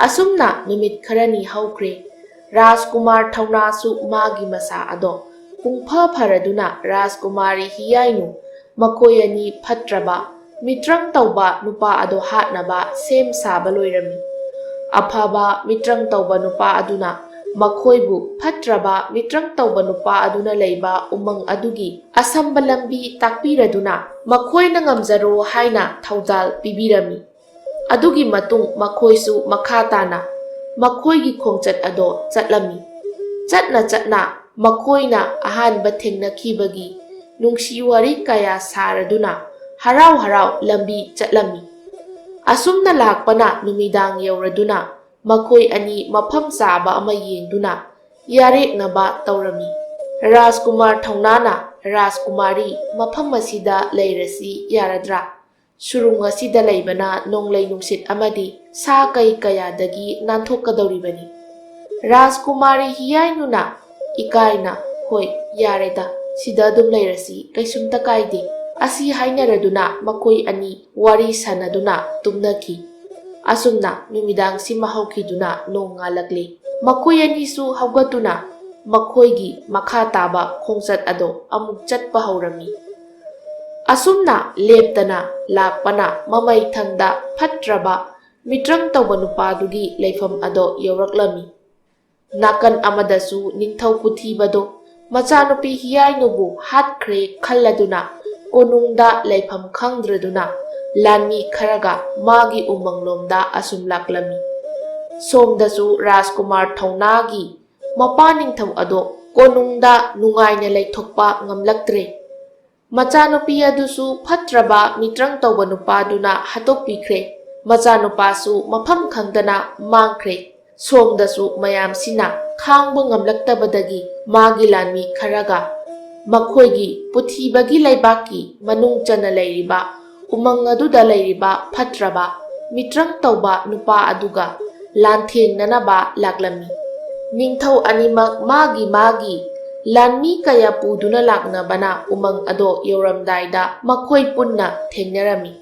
ꯑꯁꯨꯝꯅ ꯅꯨꯃꯤꯠ ꯈꯔꯅꯤ ꯍꯧꯈ꯭ꯔꯦ꯫ ꯔꯥꯖꯀꯨꯃꯥꯔ ꯊꯧꯅꯥꯁꯨ ꯃꯥꯒꯤ ꯃꯁꯥ ꯑꯗꯣ ꯄꯨꯡꯐ ꯐꯔꯗꯨꯅ ꯔꯥꯖꯀꯨꯃꯥꯔꯤ ꯍꯤꯌꯥꯏꯅꯨ ꯃꯈꯣꯏ ꯑꯅꯤ ꯐꯠꯇ꯭ꯔꯕ ꯃꯤꯇ꯭ꯔꯪ ꯇꯧꯕ ꯅꯨꯄꯥ ꯑꯗꯣ ꯍꯥꯠꯅꯕ ꯁꯦꯝ ꯁꯥꯕ ꯂꯣꯏꯔꯝꯃꯤ꯫ ꯑꯐꯕ ꯃꯤꯇ꯭ꯔꯪ ꯇꯧꯕ ꯅꯨꯄꯥ ꯑꯗꯨꯅ ꯃꯈꯣꯏꯕꯨ ꯐꯠꯇ꯭ꯔꯕ ꯃꯤꯇ꯭ꯔꯪ ꯇꯧꯕ ꯅꯨꯄꯥ ꯑꯗꯨꯅ ꯂꯩꯕ ꯎꯃꯪ ꯑꯗꯨꯒꯤ ꯑꯁꯝꯕ ꯂꯝꯕꯤ ꯇꯥꯛꯄꯤꯔꯗꯨꯅ ꯃꯈꯣꯏꯅ ꯉꯝꯖꯔꯣ ꯍꯥꯏꯅ ꯊꯧꯖꯥꯜ ꯄꯤꯕꯤꯔꯝꯃꯤ꯫ ꯑꯗꯨꯒꯤ ꯃꯇꯨꯡ ꯃꯈꯣꯏꯁꯨ ꯃꯈꯥ ꯇꯥꯅ ꯃꯈꯣꯏꯒꯤ ꯈꯣꯡꯆꯠ ꯑꯗꯣ ꯆꯠꯂꯝꯃꯤ꯫ ꯆꯠꯅ ꯆꯠꯅ ꯃꯈꯣꯏꯅ ꯑꯍꯥꯟꯕ ꯊꯦꯡꯅꯈꯤꯕꯒꯤ ꯅꯨꯡꯁꯤ ꯋꯥꯔꯤ ꯀꯌꯥ ꯁꯥꯔꯗꯨꯅ ꯍꯔꯥꯎ ꯍꯔꯥꯎ ꯂꯝꯕꯤ ꯆꯠꯂꯝꯃꯤ꯫ ꯑꯁꯨꯝꯅ ꯂꯥꯛꯄꯅ ꯅꯨꯃꯤꯗꯥꯡ ꯌꯧꯔꯗꯨꯅ ꯃꯈꯣꯏ ꯑꯅꯤ ꯃꯐꯝ ꯆꯥꯕ ꯑꯃ ꯌꯦꯡꯗꯨꯅ ꯌꯥꯔꯦꯛꯅꯕ ꯇꯧꯔꯝꯃꯤ꯫ ꯔꯥꯖꯀꯨꯃꯥꯔ ꯊꯧꯅꯥꯅ, "ꯔꯥꯖꯀꯨꯃꯥꯔꯤ, ꯃꯐꯝ ꯑꯁꯤꯗ ꯂꯩꯔꯁꯤ ꯌꯥꯔꯗ꯭ꯔꯥ? ꯁꯨꯔꯨꯡ ꯑꯁꯤꯗ ꯂꯩꯕꯅ ꯅꯣꯡꯂꯩ ꯅꯨꯡꯁꯤꯠ ꯑꯃꯗꯤ ꯁꯥ ꯀꯩ ꯀꯌꯥꯗꯒꯤ ꯅꯥꯟꯊꯣꯛꯀꯗꯧꯔꯤꯕꯅꯤ꯫" ꯔꯥꯖꯀꯨꯃꯥꯔꯤ ꯍꯤꯌꯥꯏꯅꯨꯅ ꯏꯀꯥꯏꯅ, "ꯍꯣꯏ, ꯌꯥꯔꯦꯗ, ꯁꯤꯗ ꯑꯗꯨꯝ ꯂꯩꯔꯁꯤ, ꯀꯩꯁꯨꯝꯇ ꯀꯥꯏꯗꯦ" ꯑꯁꯤ ꯍꯥꯏꯅꯔꯗꯨꯅ ꯃꯈꯣꯏ ꯑꯅꯤ ꯋꯥꯔꯤ ꯁꯥꯟꯅꯗꯨꯅ ꯇꯨꯝꯅꯈꯤ꯫ ꯑꯁꯨꯝꯅ ꯅꯨꯃꯤꯗꯥꯡꯁꯤꯃ ꯍꯧꯈꯤꯗꯨꯅ ꯅꯣꯡ ꯉꯥꯜꯂꯛꯂꯤ꯫ ꯃꯈꯣꯏ ꯑꯅꯤꯁꯨ ꯍꯧꯒꯠꯇꯨꯅ ꯃꯈꯣꯏꯒꯤ ꯃꯈꯥ ꯇꯥꯕ ꯈꯣꯡꯆꯠ ꯑꯗꯣ ꯑꯃꯨꯛ ꯆꯠꯄ ꯍꯧꯔꯝꯃꯤ꯫ ꯑꯁꯨꯝꯅ ꯂꯦꯞꯇꯅ ꯂꯥꯛꯄꯅ ꯃꯃꯩꯊꯪꯗ ꯐꯠꯇ꯭ꯔꯕ ꯃꯤꯇ꯭ꯔꯪ ꯇꯧꯕ ꯅꯨꯄꯥꯗꯨꯒꯤ ꯂꯩꯐꯝ ꯑꯗꯣ ꯌꯧꯔꯛꯂꯝꯃꯤ꯫ ꯅꯥꯀꯟ ꯑꯃꯗꯁꯨ ꯅꯤꯡꯊꯧ ꯄꯨꯊꯤꯕꯗꯣ ꯃꯆꯥꯅꯨꯄꯤ ꯍꯤꯌꯥꯏꯅꯨꯕꯨ ꯍꯥꯠꯈ꯭ꯔꯦ ꯈꯜꯂꯗꯨꯅ ꯀꯣꯅꯨꯡꯗ ꯂꯩꯐꯝ ꯈꯪꯗ꯭ꯔꯗꯨꯅ ꯂꯥꯟꯃꯤ ꯈꯔꯒ ꯃꯥꯒꯤ ꯎꯃꯪꯂꯣꯝꯗ ꯑꯁꯨꯝ ꯂꯥꯛꯂꯝꯃꯤ꯫ ꯁꯣꯝꯗꯁꯨ ꯔꯥꯖꯀꯨꯃꯥꯔ ꯊꯧꯅꯥꯒꯤ ꯃꯄꯥ ꯅꯤꯡꯊꯧ ꯑꯗꯣ ꯀꯣꯅꯨꯡꯗ ꯅꯨꯡꯉꯥꯏꯅ ꯂꯩꯊꯣꯛꯄ ꯉꯝꯂꯛꯇ꯭ꯔꯦ꯫ ꯃꯆꯥꯅꯨꯄꯤ ꯑꯗꯨꯁꯨ ꯐꯠꯇ꯭ꯔꯕ ꯃꯤꯇ꯭ꯔꯪ ꯇꯧꯕ ꯅꯨꯄꯥꯗꯨꯅ ꯍꯥꯠꯇꯣꯛꯄꯤꯈ꯭ꯔꯦ꯫ ꯃꯆꯥꯅꯨꯄꯥꯁꯨ ꯃꯐꯝ ꯈꯪꯗꯅ ꯃꯥꯡꯈ꯭ꯔꯦ꯫ ꯁꯣꯝꯗꯁꯨ ꯃꯌꯥꯝꯁꯤꯅ ꯈꯥꯡꯕ ꯉꯝꯂꯛꯇꯕꯗꯒꯤ ꯃꯥꯒꯤ ꯂꯥꯟꯃꯤ ꯈꯔꯒ ꯃꯈꯣꯏꯒꯤ ꯄꯨꯊꯤꯕꯒꯤ ꯂꯩꯕꯥꯛꯀꯤ ꯃꯅꯨꯡ ꯆꯟꯅ ꯂꯩꯔꯤꯕ ꯎꯃꯪ ꯑꯗꯨꯗ ꯂꯩꯔꯤꯕ ꯐꯠꯇ꯭ꯔꯕ ꯃꯤꯇ꯭ꯔꯪ ꯇꯧꯕ ꯅꯨꯄꯥ ꯑꯗꯨꯒ ꯂꯥꯟꯊꯦꯡꯅꯅꯕ ꯂꯥꯛꯂꯝꯃꯤ꯫ ꯅꯤꯡꯊꯧ ꯑꯅꯤꯃꯛ ꯃꯥꯒꯤ ꯃꯥꯒꯤ ꯂꯥꯟꯃꯤ ꯀꯌꯥ ꯄꯨꯗꯨꯅ ꯂꯥꯛꯅꯕꯅ ꯎꯃꯪ ꯑꯗꯣ ꯌꯧꯔꯝꯗꯥꯏꯗ ꯃꯈꯣꯏ ꯄꯨꯟꯅ ꯊꯦꯡꯅꯔꯝꯃꯤ꯫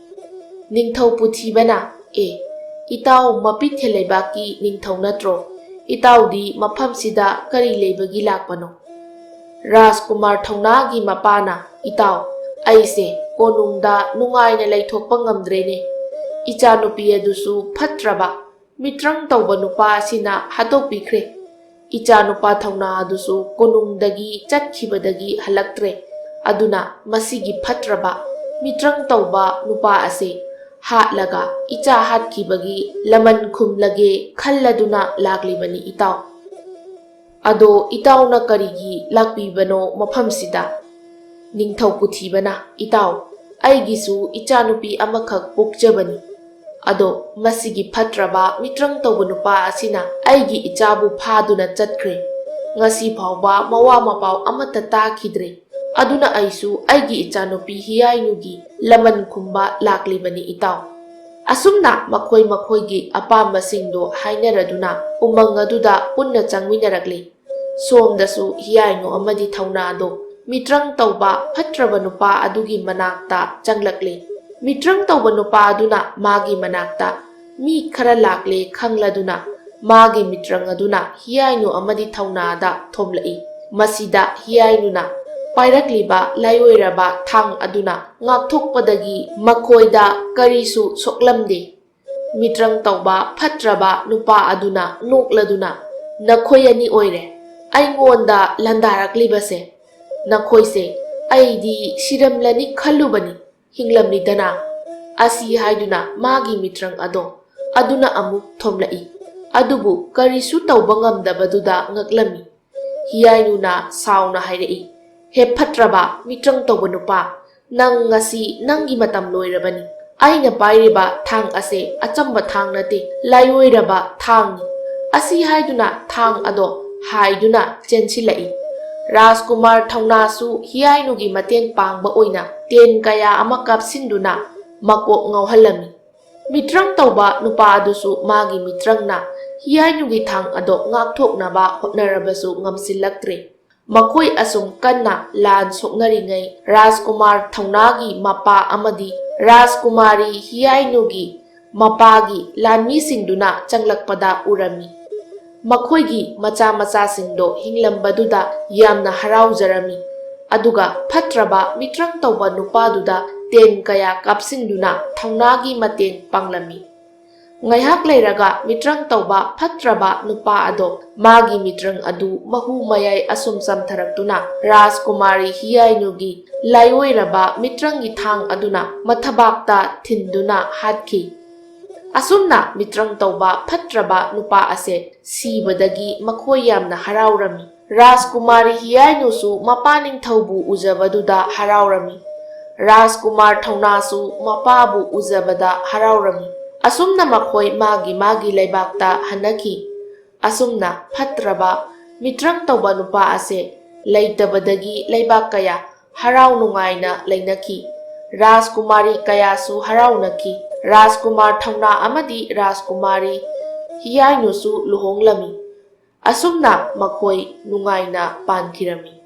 ꯅꯤꯡꯊꯧ ꯄꯨꯊꯤꯕꯅ, "ꯑꯦ, ꯏꯇꯥꯎ ꯃꯄꯤꯊꯦꯜ ꯂꯩꯕꯥꯛꯀꯤ ꯅꯤꯡꯊꯧ ꯅꯠꯇ꯭ꯔꯣ? ꯏꯇꯥꯎꯗꯤ ꯃꯐꯝꯁꯤꯗ ꯀꯔꯤ ꯂꯩꯕꯒꯤ ꯂꯥꯛꯄꯅꯣ?" ꯔꯥꯖꯀꯨꯃꯥꯔ ꯊꯧꯅꯥꯒꯤ ꯃꯄꯥꯅ, "ꯏꯇꯥꯎ, ꯑꯩꯁꯦ ꯀꯣꯅꯨꯡꯗ ꯅꯨꯡꯉꯥꯏꯅ ꯂꯩꯊꯣꯛꯄ ꯉꯝꯗ꯭ꯔꯦꯅꯦ꯫ ꯏꯆꯥꯅꯨꯄꯤ ꯑꯗꯨꯁꯨ ꯐꯠꯇ꯭ꯔꯕ ꯃꯤꯇ꯭ꯔꯪ ꯇꯧꯕ ꯅꯨꯄꯥ ꯑꯁꯤꯅ ꯍꯥꯠꯇꯣꯛꯄꯤꯈ꯭ꯔꯦ꯫ ꯏꯆꯥꯅꯨꯄꯥ ꯊꯧꯅꯥ ꯑꯗꯨꯁꯨ ꯀꯣꯅꯨꯡꯗꯒꯤ ꯆꯠꯈꯤꯕꯗꯒꯤ ꯍꯜꯂꯛꯇ꯭ꯔꯦ꯫ ꯑꯗꯨꯅ ꯃꯁꯤꯒꯤ ꯐꯠꯇ꯭ꯔꯕ ꯃꯤꯇ꯭ꯔꯪ ꯇꯧꯕ ꯅꯨꯄꯥ ꯑꯁꯦ ꯍꯥꯠꯂꯒ ꯏꯆꯥ ꯍꯥꯠꯈꯤꯕꯒꯤ ꯂꯃꯟ ꯈꯨꯝꯂꯒꯦ ꯈꯜꯂꯗꯨꯅ ꯂꯥꯛꯂꯤꯕꯅꯤ ꯏꯇꯥꯎ꯫" "ꯑꯗꯣ ꯏꯇꯥꯎꯅ ꯀꯔꯤꯒꯤ ꯂꯥꯛꯄꯤꯕꯅꯣ ꯃꯐꯝꯁꯤꯗ?" ꯅꯤꯡꯊꯧ ꯀꯨꯊꯤꯕꯅ, "ꯏꯇꯥꯎ, ꯑꯩꯒꯤꯁꯨ ꯏꯆꯥꯅꯨꯄꯤ ꯑꯃꯈꯛ ꯄꯣꯛꯆꯕꯅꯤ꯫ ꯑꯗꯣ ꯃꯁꯤꯒꯤ ꯐꯠꯇ꯭ꯔꯕ ꯃꯤꯇ꯭ꯔꯪ ꯇꯧꯕ ꯅꯨꯄꯥ ꯑꯁꯤꯅ ꯑꯩꯒꯤ ꯏꯆꯥꯕꯨ ꯐꯥꯗꯨꯅ ꯆꯠꯈ꯭ꯔꯦ꯫ ꯉꯁꯤ ꯐꯥꯎꯕ ꯃꯋꯥ ꯃꯄꯥꯎ ꯑꯃꯠꯇ ꯇꯥꯈꯤꯗ꯭ꯔꯦ꯫ ꯑꯗꯨꯅ ꯑꯩꯁꯨ ꯑꯩꯒꯤ ꯏꯆꯥꯅꯨꯄꯤ ꯍꯤꯌꯥꯏꯅꯨꯒꯤ ꯂꯃꯟ ꯈꯨꯝꯕ ꯂꯥꯛꯂꯤꯕꯅꯤ ꯏꯇꯥꯎ꯫" ꯑꯁꯨꯝꯅ ꯃꯈꯣꯏ ꯃꯈꯣꯏꯒꯤ ꯑꯄꯥꯝꯕꯁꯤꯡꯗꯣ ꯍꯥꯏꯅꯔꯗꯨꯅ ꯎꯃꯪ ꯑꯗꯨꯗ ꯄꯨꯟꯅ ꯆꯪꯃꯤꯟꯅꯔꯛꯂꯤ꯫ ꯁꯣꯝꯗꯁꯨ ꯍꯤꯌꯥꯏꯅꯨ ꯑꯃꯗꯤ ꯊꯧꯅꯥꯗꯣ ꯃꯤꯇ꯭ꯔꯪ ꯇꯧꯕ ꯐꯠꯇ꯭ꯔꯕ ꯅꯨꯄꯥ ꯑꯗꯨꯒꯤ ꯃꯅꯥꯛꯇ ꯆꯪꯂꯛꯂꯤ꯫ ꯃꯤꯇ꯭ꯔꯪ ꯇꯧꯕ ꯅꯨꯄꯥ ꯑꯗꯨꯅ ꯃꯥꯒꯤ ꯃꯅꯥꯛꯇ ꯃꯤ ꯈꯔ ꯂꯥꯛꯂꯦ ꯈꯪꯂꯗꯨꯅ ꯃꯥꯒꯤ ꯃꯤꯇ꯭ꯔꯪ ꯑꯗꯨꯅ ꯍꯤꯌꯥꯏꯅꯨ ꯑꯃꯗꯤ ꯊꯧꯅꯥꯗ ꯊꯣꯝꯂꯛꯏ꯫ ꯃꯁꯤꯗ ꯍꯤꯌꯥꯏꯅꯨꯅ ꯄꯥꯏꯔꯛꯂꯤꯕ ꯂꯥꯏꯑꯣꯏꯔꯕ ꯊꯥꯡ ꯑꯗꯨꯅ ꯉꯥꯛꯊꯣꯛꯄꯗꯒꯤ ꯃꯈꯣꯏꯗ ꯀꯔꯤꯁꯨ ꯁꯣꯛꯂꯝꯗꯦ꯫ ꯃꯤꯇ꯭ꯔꯪ ꯇꯧꯕ ꯐꯠꯇ꯭ꯔꯕ ꯅꯨꯄꯥ ꯑꯗꯨꯅ ꯅꯣꯛꯂꯗꯨꯅ, "ꯅꯈꯣꯏ ꯑꯅꯤ ꯑꯣꯏꯔꯦ ꯑꯩꯉꯣꯟꯗ ꯂꯥꯟꯗꯥꯔꯛꯂꯤꯕꯁꯦ꯫ ꯅꯈꯣꯏꯁꯦ ꯑꯩꯗꯤ ꯁꯤꯔꯝꯂꯅꯤ ꯈꯜꯂꯨꯕꯅꯤ, ꯍꯤꯡꯂꯝꯂꯤꯗꯅ?" ꯑꯁꯤ ꯍꯥꯏꯗꯨꯅ ꯃꯥꯒꯤ ꯃꯤꯇ꯭ꯔꯪ ꯑꯗꯣ ꯑꯗꯨꯅ ꯑꯃꯨꯛ ꯊꯣꯝꯂꯛꯏ꯫ ꯑꯗꯨꯕꯨ ꯀꯔꯤꯁꯨ ꯇꯧꯕ ꯉꯝꯗꯕꯗꯨꯗ ꯉꯛꯂꯝꯃꯤ꯫ ꯍꯤꯌꯥꯏꯅꯨꯅ ꯁꯥꯎꯅ ꯍꯥꯏꯔꯛꯏ, "ꯍꯦ ꯐꯠꯇ꯭ꯔꯕ ꯃꯤꯇ꯭ꯔꯪ ꯇꯧꯕ ꯅꯨꯄꯥ, ꯅꯪ ꯉꯁꯤ ꯅꯪꯒꯤ ꯃꯇꯝ ꯂꯣꯏꯔꯕꯅꯤ꯫ ꯑꯩꯅ ꯄꯥꯏꯔꯤꯕ ꯊꯥꯡ ꯑꯁꯦ ꯑꯆꯝꯕ ꯊꯥꯡ ꯅꯠꯇꯦ, ꯂꯥꯏꯑꯣꯏꯔꯕ ꯊꯥꯡꯅꯤ꯫" ꯑꯁꯤ ꯍꯥꯏꯗꯨꯅ ꯊꯥꯡ ꯑꯗꯣ ꯍꯥꯏꯗꯨꯅ ꯆꯦꯟꯁꯤꯜꯂꯛꯏ꯫ ꯔꯥꯖꯀꯨꯃꯥꯔ ꯊꯧꯅꯥꯁꯨ ꯍꯤꯌꯥꯏꯅꯨꯒꯤ ꯃꯇꯦꯡ ꯄꯥꯡꯕ ꯑꯣꯏꯅ ꯇꯦꯟ ꯀꯌꯥ ꯑꯃ ꯀꯥꯞꯁꯤꯟꯗꯨꯅ ꯃꯀꯣꯛ ꯉꯥꯎꯍꯜꯂꯝꯃꯤ꯫ ꯃꯤꯇ꯭ꯔꯪ ꯇꯧꯕ ꯅꯨꯄꯥ ꯑꯗꯨꯁꯨ ꯃꯥꯒꯤ ꯃꯤꯇ꯭ꯔꯪꯅ ꯍꯤꯌꯥꯏꯅꯨꯒꯤ ꯊꯥꯡ ꯑꯗꯣ ꯉꯥꯛꯊꯣꯛꯅꯕ ꯍꯣꯠꯅꯔꯕꯁꯨ ꯉꯝꯁꯤꯜꯂꯛꯇ꯭ꯔꯦ꯫ ꯃꯈꯣꯏ ꯑꯁꯨꯝ ꯀꯟꯅ ꯂꯥꯟ ꯁꯣꯛꯅꯔꯤꯉꯩ ꯔꯥꯖꯀꯨꯃꯥꯔ ꯊꯧꯅꯥꯒꯤ ꯃꯄꯥ ꯑꯃꯗꯤ ꯔꯥꯖꯀꯨꯃꯥꯔꯤ ꯍꯤꯌꯥꯏꯅꯨꯒꯤ ꯃꯄꯥꯒꯤ ꯂꯥꯟꯃꯤꯁꯤꯡꯗꯨꯅ ꯆꯪꯂꯛꯄꯗ ꯎꯔꯝꯃꯤ꯫ ꯃꯈꯣꯏꯒꯤ ꯃꯆꯥ ꯃꯆꯥꯁꯤꯡꯗꯣ ꯍꯤꯡꯂꯝꯕꯗꯨꯗ ꯌꯥꯝꯅ ꯍꯔꯥꯎꯖꯔꯝꯃꯤ꯫ ꯑꯗꯨꯒ ꯐꯠꯇ꯭ꯔꯕ ꯃꯤꯇ꯭ꯔꯪ ꯇꯧꯕ ꯅꯨꯄꯥꯗꯨꯗ ꯇꯦꯟ ꯀꯌꯥ ꯀꯥꯞꯁꯤꯟꯗꯨꯅ ꯊꯧꯅꯥꯒꯤ ꯃꯇꯦꯡ ꯄꯥꯡꯂꯝꯃꯤ꯫ ꯉꯥꯏꯍꯥꯛ ꯂꯩꯔꯒ ꯃꯤꯇ꯭ꯔꯪ ꯇꯧꯕ ꯐꯠꯇ꯭ꯔꯕ ꯅꯨꯄꯥ ꯑꯗꯣ ꯃꯥꯒꯤ ꯃꯤꯇ꯭ꯔꯪ ꯑꯗꯨ ꯃꯍꯨ ꯃꯌꯥꯏ ꯑꯁꯨꯝ ꯆꯝꯊꯔꯛꯇꯨꯅ ꯔꯥꯖꯀꯨꯃꯥꯔꯤ ꯍꯤꯌꯥꯏꯅꯨꯒꯤ ꯂꯥꯏꯑꯣꯏꯔꯕ ꯃꯤꯇ꯭ꯔꯪꯒꯤ ꯊꯥꯡ ꯑꯗꯨꯅ ꯃꯊꯕꯥꯛꯇ ꯊꯤꯟꯗꯨꯅ ꯍꯥꯠꯈꯤ꯫ ꯑꯁꯨꯝꯅ ꯃꯤꯇ꯭ꯔꯪ ꯇꯧꯕ ꯐꯠꯇ꯭ꯔꯕ ꯅꯨꯄꯥ ꯑꯁꯦ ꯁꯤꯕꯗꯒꯤ ꯃꯈꯣꯏ ꯌꯥꯝꯅ ꯍꯔꯥꯎꯔꯝꯃꯤ꯫ ꯔꯥꯖꯀꯨꯃꯥꯔꯤ ꯍꯤꯌꯥꯏꯅꯨꯁꯨ ꯃꯄꯥ ꯅꯤꯡꯊꯧꯕꯨ ꯎꯖꯕꯗꯨꯗ ꯍꯔꯥꯎꯔꯝꯃꯤ꯫ ꯔꯥꯖꯀꯨꯃꯥꯔ ꯊꯧꯅꯥꯁꯨ ꯃꯄꯥꯕꯨ ꯎꯖꯕꯗ ꯍꯔꯥꯎꯔꯝꯃꯤ꯫ ꯑꯁꯨꯝꯅ ꯃꯈꯣꯏ ꯃꯥꯒꯤ ꯃꯥꯒꯤ ꯂꯩꯕꯥꯛꯇ ꯍꯟꯅꯈꯤ꯫ ꯑꯁꯨꯝꯅ ꯐꯠꯇ꯭ꯔꯕ ꯃꯤꯇ꯭ꯔꯪ ꯇꯧꯕ ꯅꯨꯄꯥ ꯑꯁꯦ ꯂꯩꯇꯕꯗꯒꯤ ꯂꯩꯕꯥꯛ ꯀꯌꯥ ꯍꯔꯥꯎ ꯅꯨꯡꯉꯥꯏꯅ ꯂꯩꯅꯈꯤ꯫ ꯔꯥꯖꯀꯨꯃꯥꯔꯤ ꯀꯌꯥꯁꯨ ꯍꯔꯥꯎꯅꯈꯤ꯫ ꯔꯥꯖꯀꯨꯃꯥꯔ ꯊꯧꯅꯥ ꯑꯃꯗꯤ ꯔꯥꯖꯀꯨꯃꯥꯔꯤ ꯍꯤꯌꯥꯏꯅꯨꯁꯨ ꯂꯨꯍꯣꯡꯂꯝꯃꯤ꯫ ꯑꯁꯨꯝꯅ ꯃꯈꯣꯏ ꯅꯨꯡꯉꯥꯏꯅ ꯄꯥꯟꯈꯤꯔꯝꯃꯤ꯫